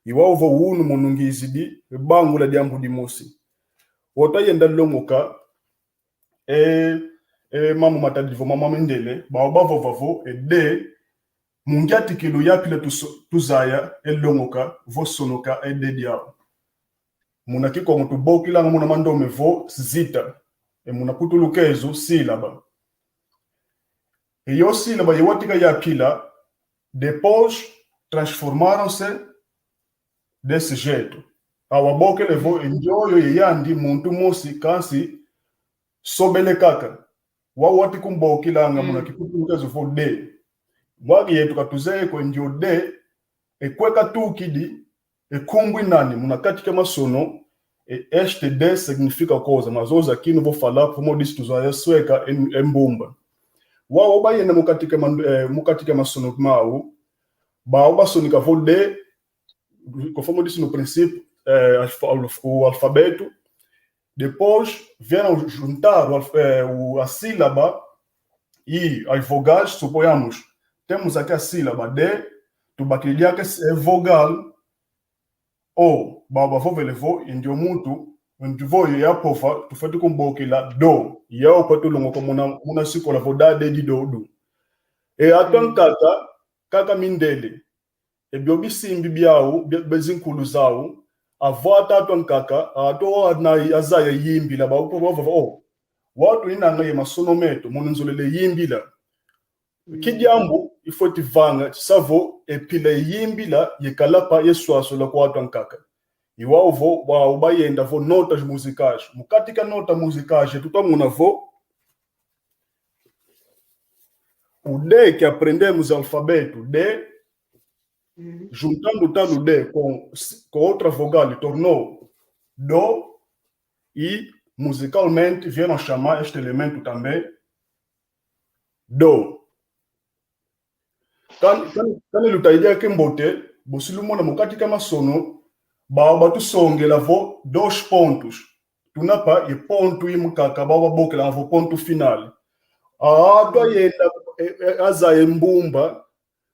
I wau vo unu mono ngizidi, e bangula diambu dimosi. Wau twayenda longoka, e, e mambu matadidi vo mama mindele, bau bavova vo, e de, mu ngyatikilu ya pila tuso-, tuzaya, e longoka, vo sonoka, e de diau. Muna Kikongo tubokilanga muna mandome vo zita, e muna Putulukezo sílaba. E yo sílaba ye watika ya pila, depois transformaram-se desse jeito. Awa bokele vo e ndioyo ye yandi muntu mosi kansi sobele kaka. Wau wati kumbokilanga muna Kiputulukezo vo de. Ngwagi yetu katuzeye ko e ndio de, e kwe katukidi, e nkumbu i nani, muna kati kia masono, e este de significa coisa, mazozo akinu vo fala, como disse, tuzaya sweka, e, e mbumba. Wau bayenda mu kati kia man-, eh, mu kati kia masono mau, bau basonika vo de, conforme eu disse no princípio, eh, alfa-, alf-, o alfabeto. Depois vieram juntar o alf-, eh, o, a sílaba e as vogais, suponhamos, temos aqui a sílaba de, tubakidi diaka e vogal o, bau bavovele vo, e ndio muntu, e ndio vo ye apova, tufwete kumbokila do, ye o kwetu longoka muna, muna sikola vo da, de, di, do, du. E atu ankaka, kaka mindele. Ebio bisimbi biau, bia, bia zinkulu zau, avwata atu ankaka, atu ana azaya yimbila, bau bavova, o, wau tuinanga ye masono meto, mono nzolele yimbila. Ki diambu ifwete vanga, tisa vo, e pila ye yimbila, ye kalapa, ye swasula kwa atu ankaka. I wau vo, wau bayenda vo notas musicais. Mu kati kia notas musicais, e tutwamona vo, o de que aprendemos alfabeto, de, juntando o tal de com, com outra vogal, tornou do, e musicalmente vieram chamar este elemento também do. Kan-, kan-, kani lutaidia kiambote, bosi lumona mu kati kia masono, bau batusongela vo dois pontos. Tunapa ye ponto i mukaka, bau babokela vo ponto final. Atu ayenda, e, e, azaya e mbumba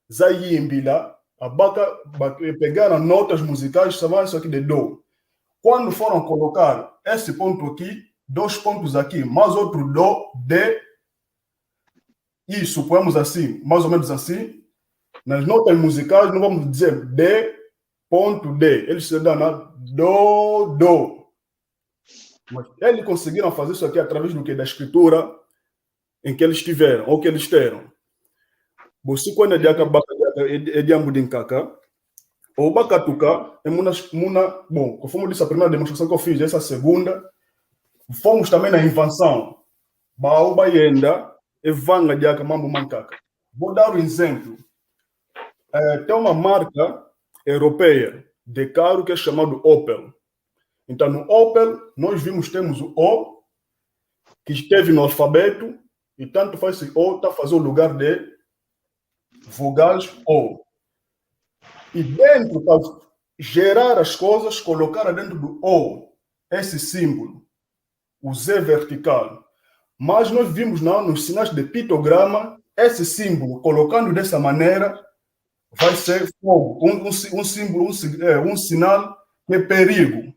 za yimbila, abaka, ba-, e, pegar nas notas musicais, sabe isso aqui de do. Quando foram colocar esse ponto aqui, dois pontos aqui, mais outro do, de, e suponhamos assim, mais ou menos assim, nas notas musicais, não vamos dizer de ponto de, eles se dão na do, do. Mas eles conseguiram fazer isso aqui através do quê? Da escritura em que eles tiveram, ou que eles terão. Bosi kwenda diaka baka diaka e, e diambu dinkaka. O bakatuka, e muna, muna, bom, conforme eu disse, a primeira demonstração que eu fiz, essa segunda, fomos também na invenção. Bau bayenda, e vanga diaka mambu mankaka. Vou dar um exemplo. Eh, tem uma marca europeia de carro que é chamado Opel. Então, no Opel, nós vimos, temos o O, que esteve no alfabeto, e tanto faz se O tá a fazer o lugar de vogais O. E dentro, para gerar as coisas, colocaram dentro do O esse símbolo, o Z vertical. Mas nós vimos na, nos sinais de pictograma, esse símbolo, colocando dessa maneira, vai ser fogo, um, um si-, um símbolo, um si-, é, um sinal de perigo.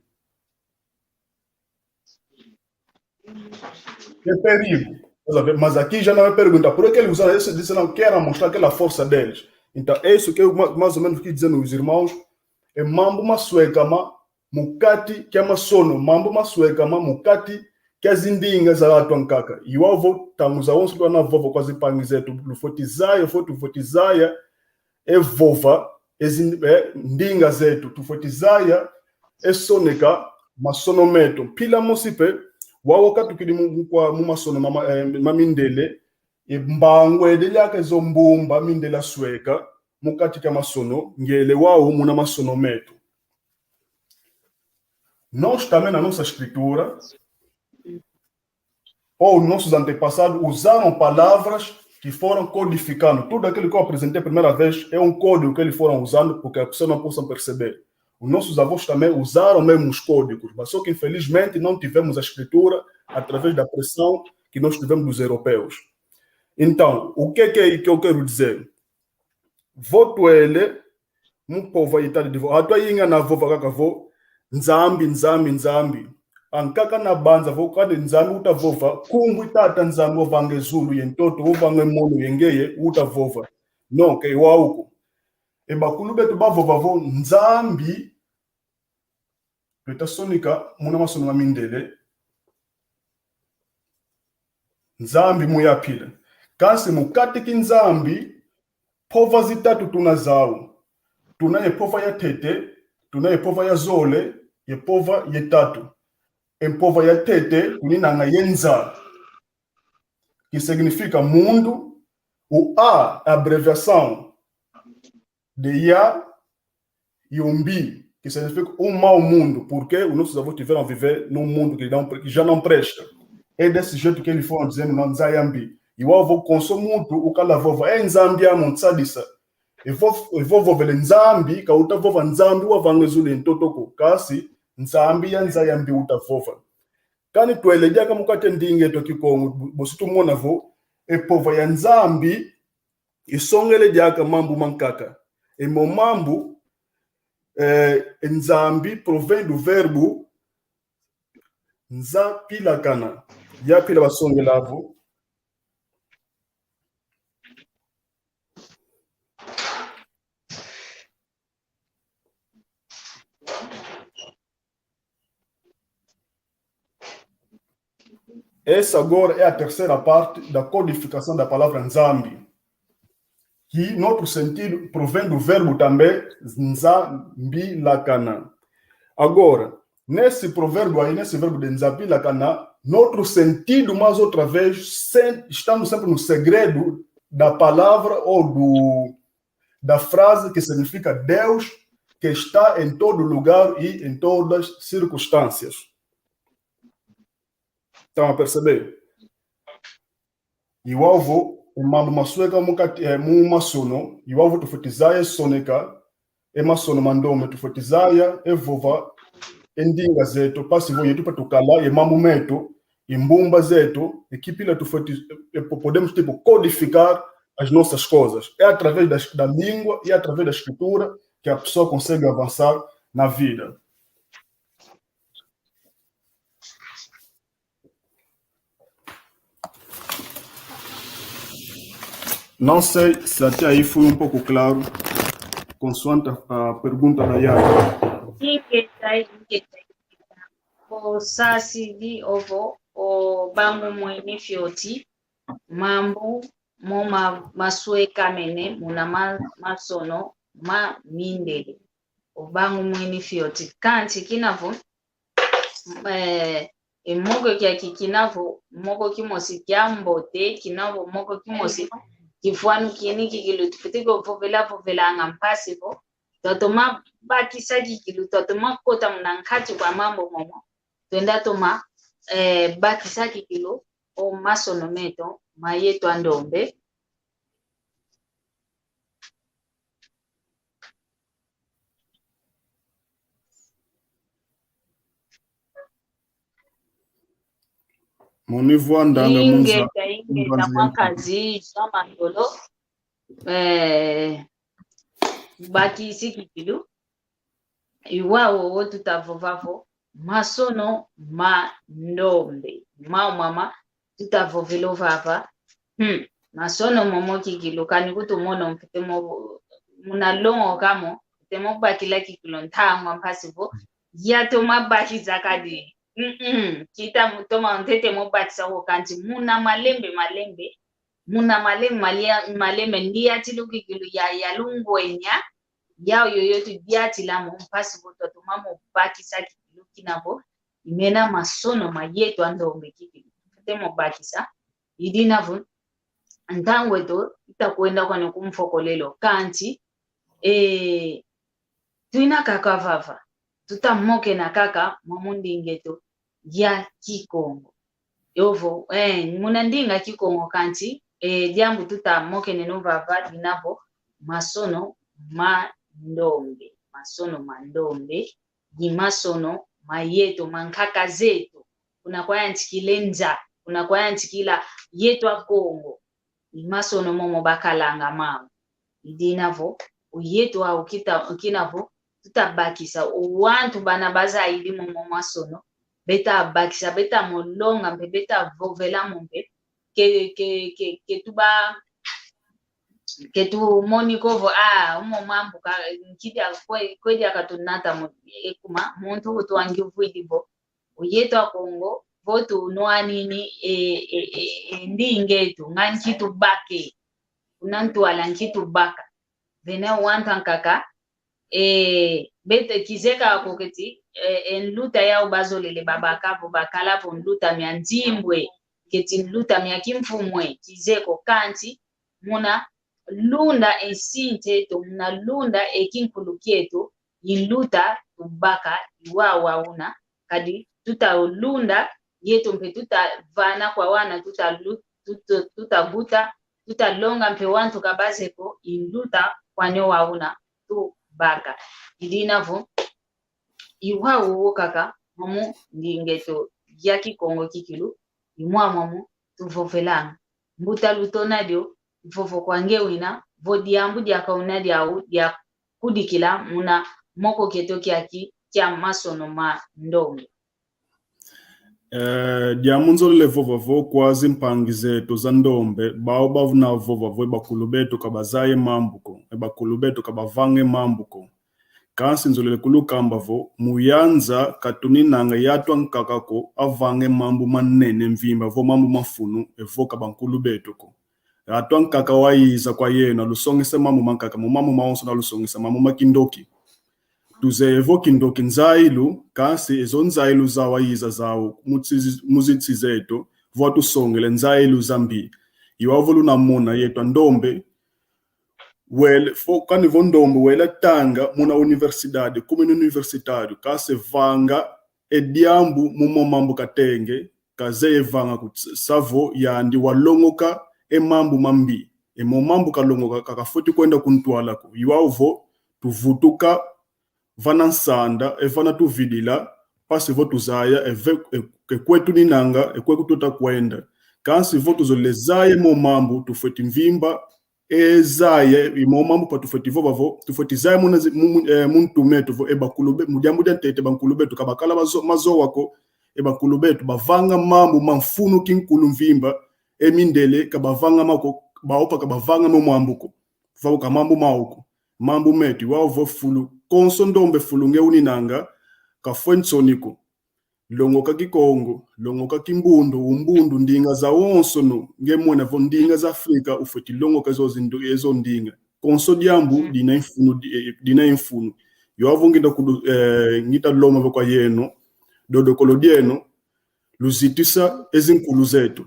É perigo. Estás a ver? Mas aqui já não é perigo. Então, por que ele usa isso? Disse não, quer mostrar aquela força deles. Então, é isso que eu ma-, mais ou menos quis dizer nos irmãos. E mambu masweka ma mu kati kia masono, mambu masweka ma mu kati kia zindinga za atu ankaka. I wau vo, ntangu zawonso twana vova kwa zimpangi zetu, lufwete zaya, fwete, lufwete zaya, e vova, e zin-, e ndinga zetu, tufwete zaya, e soneka masono meto. Mpila mosi pe, wau okatukidi mu, mu kwa, mu masono ma, ma, eh, ma mindele, e mbangu ede diaka e zo mbumba mindele asweka, mu kati kia masono, ngiele wau muna masono meto. Nós também, na nossa escritura, ou nossos antepassados usaram palavras que foram codificando. Tudo aquilo que eu apresentei a primeira vez é um código que eles foram usando, porque as pessoas não possam perceber. Os nossos avós também usaram mesmo os códigos, mas só que infelizmente não tivemos a escritura através da pressão que nós tivemos dos europeus. Então, o que é que, que eu quero dizer? vo twele mu mpova itadi divo. Atwa inga na vova kaka vo, Nzambi, Nzambi, Nzambi. Ankaka na banza vo, kadi Nzambi uta vova, nkumbu i Tata Nzambi wavanga e zulu ye ntoto, wavanga e mono ye ngeye, uta vova. No, ke wau ko. E bakulu beto bavova vo, Nzambi, tweta sonika muna masono ma mindele, Nzambi mu ya pila. Kansi mu kati ki Nzambi, mpova zitatu tuna zau. Tuna ye mpova ya ntete, tuna ye mpova ya zole, ye mpova ye tatu. E mpova ya ntete, tuninanga ye nza. Que significa mundo, o A, abreviação de ya, e o mbi, que significa o mau mundo, porque os nossos avós tiveram a viver num mundo que não, que já não presta. É desse jeito que eles foram dizendo, não, nza ya mbi. E o avô, konso muntu ukala vova, é Nzambi amu nsadisa. E vo, e vo vovele Nzambi, ka uta vova Nzambi wavanga e zulu ye ntoto ko, kansi Nzambi ya nza ya mbi uta vova. Kani twele diaka mu kati e ndinga eto Kikongo, bosi tumona vo, e mpova ya Nzambi, isongele diaka mambu mankaka. E mo mambu, eh, Nzambi provém do verbo nza pilakana. Ya pila basongela vo. Essa agora é a terceira parte da codificação da palavra Nzambi, que, noutro sentido, provém do verbo também nzambilakana. Agora, nesse provérbio aí, nesse verbo de nzambilakana, noutro sentido, mais outra vez, sem, estamos sempre no segredo da palavra ou do, da frase que significa Deus que está em todo lugar e em todas circunstâncias. Estão a perceber? I wau vo, e mambu masweka mu kati, eh, mu masono, i wau vo tufwete zaya e soneka, e masono ma ndombe tufwete zaya, e vova, e ndinga zeto, mpasi vo yeto pa tukala, e mambu meto, e mbumba zeto, e kipila tufwete, eh, po-, podemos, tipo, codificar as nossas coisas. É através das, da língua e através da escritura que a pessoa consegue avançar na vida. Não sei se até aí fui um pouco claro, consoante a, a pergunta da Yara. Ingeta, ingeta, ingeta. Osasidi ovo, o bangu mwini fioti, mambu mo ma-, maswekamene muna ma-, masono ma mindele. O bangu mwini fioti. Kanti kina vo, eh, e moko kiaki kina vo moko kimosi kia mbote, kina vo moko kimosi kifwanu kini kikilu, tufwete ko vovela vovelanga mpasi vo twatoma bakisa kikilu, twatoma kota muna nkati kwa mambu momo, twenda toma, eh, bakisa kikilu o masono meto ma yeto a ndombe. Moni vwa ndanga munza. Ingeta, ingeta, mwa nkazi, Jean Mandolo. Eh, bakisi kikilu. I wau wo tuta vova vo masono ma ndombe. Mau mama tuta vovela vava. Hmm. Masono momo kikilu, kani kutu mono mfwete mo, muna longoka mo, mfwete mo bakila kikilu ntangwa mpasi vo yatoma bakisa kadi. Mm-mm. Kita mutoma ntete mo bakisa ko, kanti muna malembe malembe, muna malembe, malia-, malembe ndiatila kikilu ya, ya lungwenya, yau yoyo tudiatila mo mpasi vo twatoma mo bakisa kikilu kina vo i mena masono ma yeto a ndombe kikilu. Mfwete mo bakisa, i dina vo ntangu eto ita kwenda kwani ku mfokolelo, kanti, eh, twina kaka vava. Tuta mokena kaka mwa mu ndinga eto ya Kikongo. Yovo, eh, muna ndinga Kikongo kanti, eh, diambu tuta mokeneno vava dina vo masono ma ndombe. Masono ma ndombe, i masono ma yeto, ma nkaka zeto. Kuna kwayantikila e nza, kuna kwayantikila yeto a Kongo. I masono momo bakalanga mau. Idina vo, o yeto au kita, kina vo, tuta bakisa, o wantu bana bazayidi momo masono, beta bakisa, beta mo longa, mpe beta vovela mo mpe, ke, ke, ke, ke tuba, ke tumoni ko vo, ah, omo mambu ka, nki dia, kwe, kwe diaka tunata mo, ekuma, muntu utu wangi uvwidi vo, o yeto a Kongo, vo tunwanini, e, e, e, e, ndinga eto, nga nki tubaka. Kuna ntwala nki tubaka. Vene wanta nkaka, e, bete kizeka ko keti, e, e, nluta yau bazolele babaka vo bakala vo nluta mia nzimbwe, keti nluta mia kimfumwe, kizeko kanti, muna lunda e nsi eto, muna lunda e kinkulu kieto, i nluta tubaka, i wau una, kadi tuta lunda, yeto mpe tuta vana kwa wana, tuta lu-, tuta, tuta guta, tuta longa mpe wantu ka bazeko, i nluta kwani wau una tubaka. Idina vo, i wau wo kaka, momo ndinga eto ya Kikongo kikilu, i mwamwamu tuvovelanga. Mbuta Lutona dio, vovo kwa nge wina, vo diambu diaka una diau, dia kudikila muna moko kieto kiaki kia masono ma ndombe. Eh, diambu nzolele vova vo kwa zimpangi zeto za ndombe, bau bavuna vova vo e bakulu beto ka bazaye mambu ko, e bakulu beto ka bavanga e mambu ko. Kansi nzolele kulukamba vo, mu yanza ka tuninanga yatu ankaka ko avanga e mambu manene mvimba vo mambu ma mfunu, evo ka bankulu beto ko. Yatu ankaka wayiza kwa yeno, alusongesa mambu mankaka, mu mambu mawonso alusongesa mambu ma kindoki. Tuzeye vo kindoki nzailu, kansi ezo nzailu zawayiza zau, mu nsi zi-, mu zinsi zeto, vo atusongele nzailu zambi. I wau vo lunamona yeto a ndombe, wele, vo, kani vo ndombe, wele tanga muna universidade, kumini universitário, kansi vanga e diambu mu mo mambu katenge, kazeye vanga ko, sa vo yandi walongoka e mambu mambi. E mo mambu kalongoka, ka kafweti kwenda ku ntwala ko. I wau vo tuvutuka vana nsanda, e vana tuvidila, mpasi vo tuzaya, e ve-, e, e kwe tuninanga, e kwe kututa kwenda. Kansi vo tuzolele zaya mo mambu, tufweti mvimba, e zaya, i mo mambu pa tufweti vova vo, tufweti zaya muna zi-, mu, mu, eh, mu ntu meto vo, e bakulu be-, mu diambu dia ntete bankulu beto ka bakala bazo-, mazowa ko, e bakulu beto bavanga mambu ma mfunu kinkulu mvimba, e mindele ka bavanga ma ko, bau pa ka bavanga mo mambu ko, vau ka mambu mau ko, mambu meto, i wau vo fulu, konso ndombe fulu nge uninanga, kafwe nsoni ko. Longoka Kikongo, longoka Kimbundu, Umbundu, ndinga zawonsono, nge mona vo ndinga za Afrika, ufweti longoka ezo zindu-, ezo ndinga. Konso diambu, mm, dina mfunu, di-, eh, dina mfunu. I wau vo ngita kudu-, eh, ngita lomba vo kwa yeno, dodokolo dieno, luzitisa e zinkulu zeto.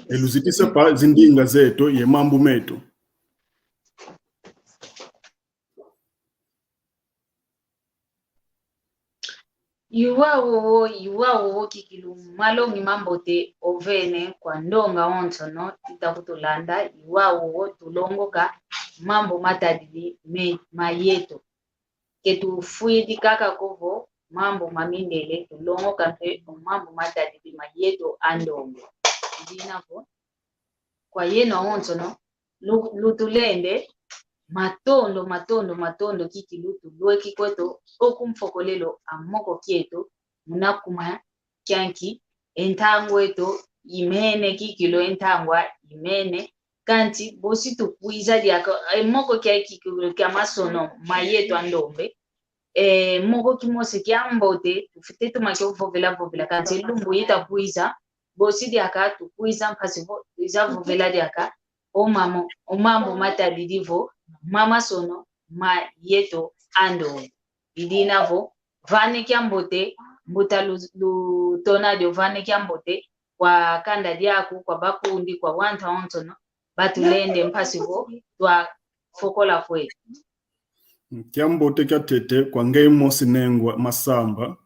E luzitisa pa zindinga zeto, ye mambu meto. I wau wo, i wau wo kikilu malongi mambote ovene kwa ndonga onsono ita kutulanda, i wau wo tulongoka mambu matadidi me-, ma yeto. Ke tufwidi kaka ko vo mambu ma mindele, tulongoka mpe mambu matadidi ma yeto a ndombe. Dina vo, kwa yeno awonsono, lu-, lutulende, matondo, matondo, matondo, kikilu tulweki kweto, oku mfokolelo a moko kieto, muna kuma kianki, e ntangwa eto imene, kikilu e ntangwa imene, kanti bosi tukwiza diaka, e moko kia kikilu kia masono ma yeto a ndombe, e moko kimosi kiambote, tufwete toma kio vovela vovela, kanti lumbu ita kwiza, bosi diaka tukwiza mpasi vo, twiza vovela diaka, o mamo-, o mambu matadidi vo, ma masono ma yeto a ndombe. I dina vo, vane kiambote, mbuta Lu-, Lutona dio vane kiambote, kwa kanda diaku, kwa bakundi, kwa wantu awonsono, batulende mpasi vo, twafokola kweto. Kiambote kiatete kwa ngeye mosi Nengwa Masamba.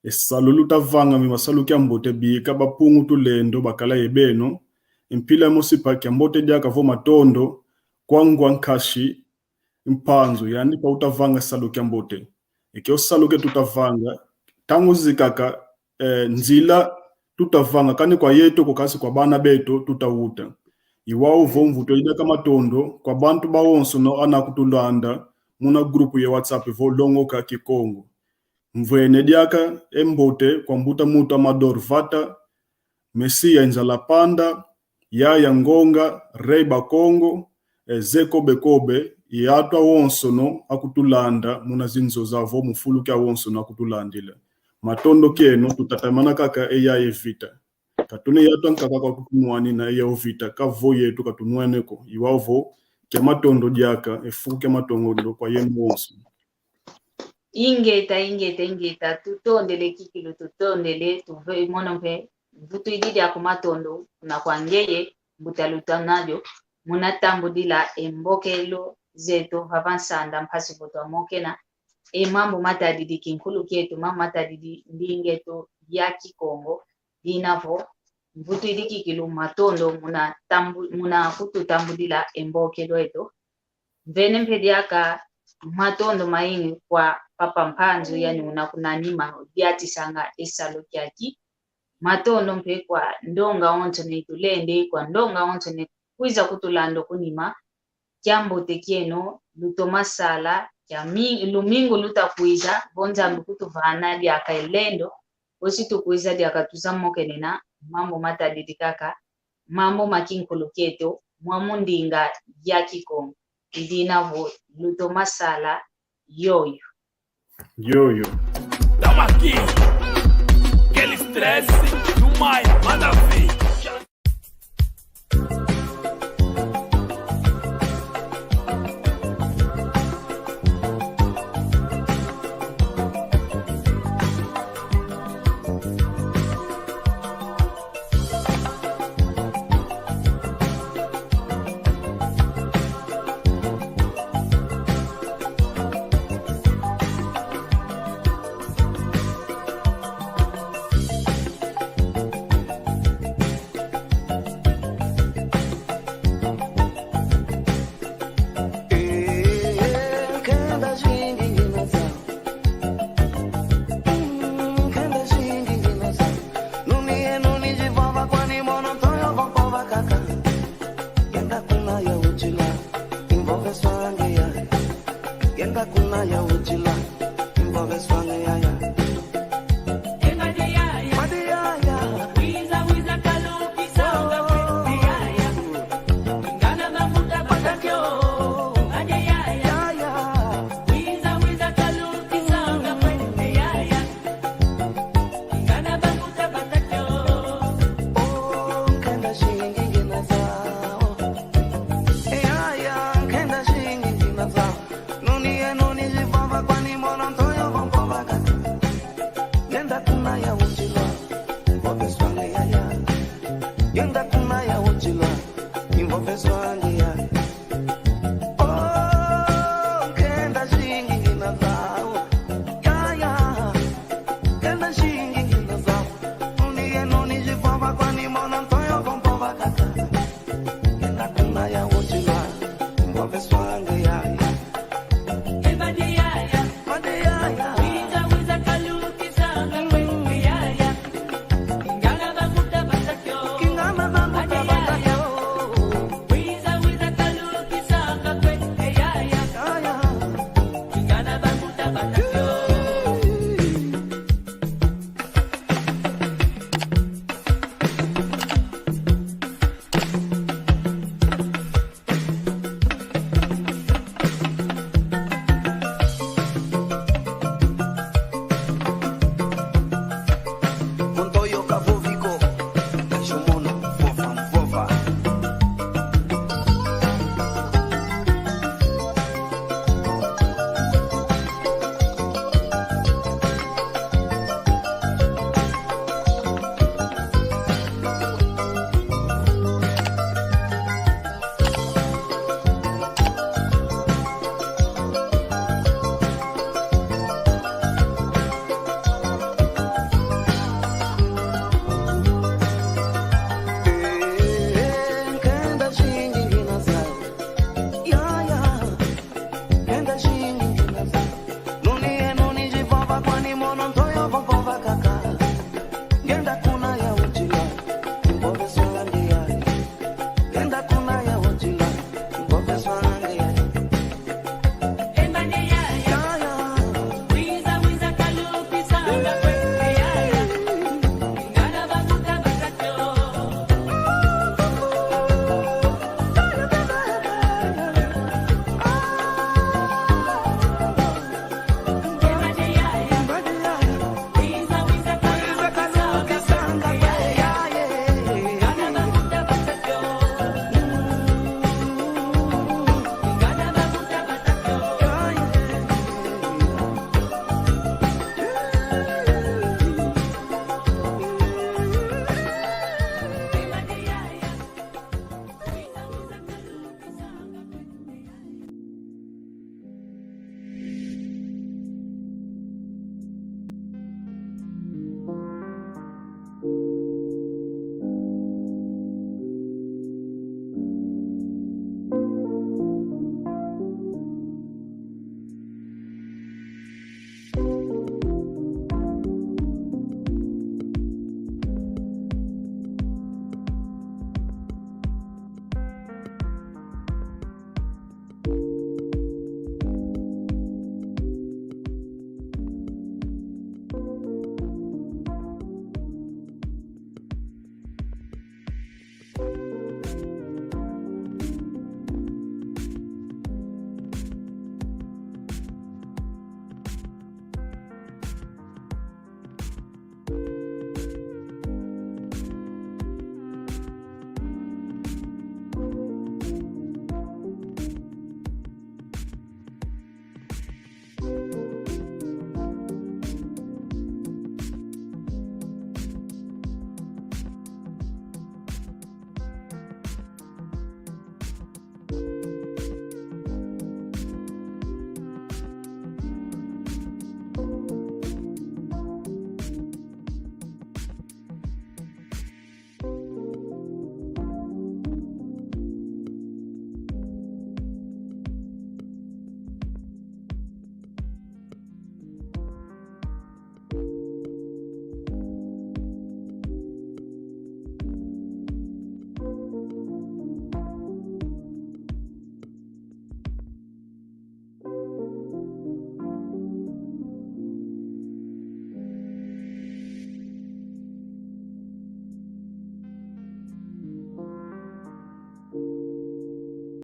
E salu lutavanga mi masalu kiambote bika Bapungu Tulendo bakala ye beno. Mpila mosi pa kiambote diaka vo matondo kwa ngwa nkashi Mpanzu, yandi pa utavanga salu kiambote. E kio salu ke tutavanga, ntangu zizi kaka, eh, nzila tutavanga, kani kwa yeto ko kansi kwa bana beto tutawuta. I wau vo mvutwidi diaka matondo kwa bantu bawonsono anakutulanda muna grupu ya WhatsApp vo Longoka Kikongo. Mvwene diaka e mbote kwa mbuta muntu Amador Vata, Mesia Inzala Panda, Yaya Ngonga, Rei Bakongo, e Ze Kobe Kobe, i atu awonsono akutulanda muna zinzo zavo mu fulu kiawonsono akutulandila. Matondo kieno, tutatamana kaka e Yaya Vita. Katuna yatu ankaka kwa kutunwanina e Yaya Vita, ka vo yetu katunwene ko. I wau vo, kia matondo diaka, e fuku kia matondo kwa yeno wonso. Ingeta, ingeta, ingeta, tutondele kikilu, tutondele, tuve mono mpe, mvutwidi diaka matondo, kuna kwa ngeye, mbuta Lutanadio, muna tambudila e mbokelo zeto, vava nsanda, mpasi vo twamokena, e mambu matadidi kinkulu kieto, mambu matadidi ndinga eto ya Kikongo, dina vo, mvutwidi kikilu matondo, muna tambu-, muna kututambudila e mbokelo eto, Mvene mpe diaka matondo mayingi kwa Papa Mpanzu, yani una kunanima diatisanga e salu kiaki. Matondo mpe kwa ndonga onso ne tulende, kwa ndonga onso ne kwiza kutulanda kunima. Kiambote kieno, lutoma sala, kia mi-, lumingu luta kwiza, vo Nzambi kutuvana diaka e lendo, osi tukwiza diaka tuza mokenena mambu matadidi kaka mambu ma kinkulu kieto mwa mu ndinga ya Kikongo. I dina vo lutoma sala yoyo. Yoyo. Tamaki, quel stress, you my mother.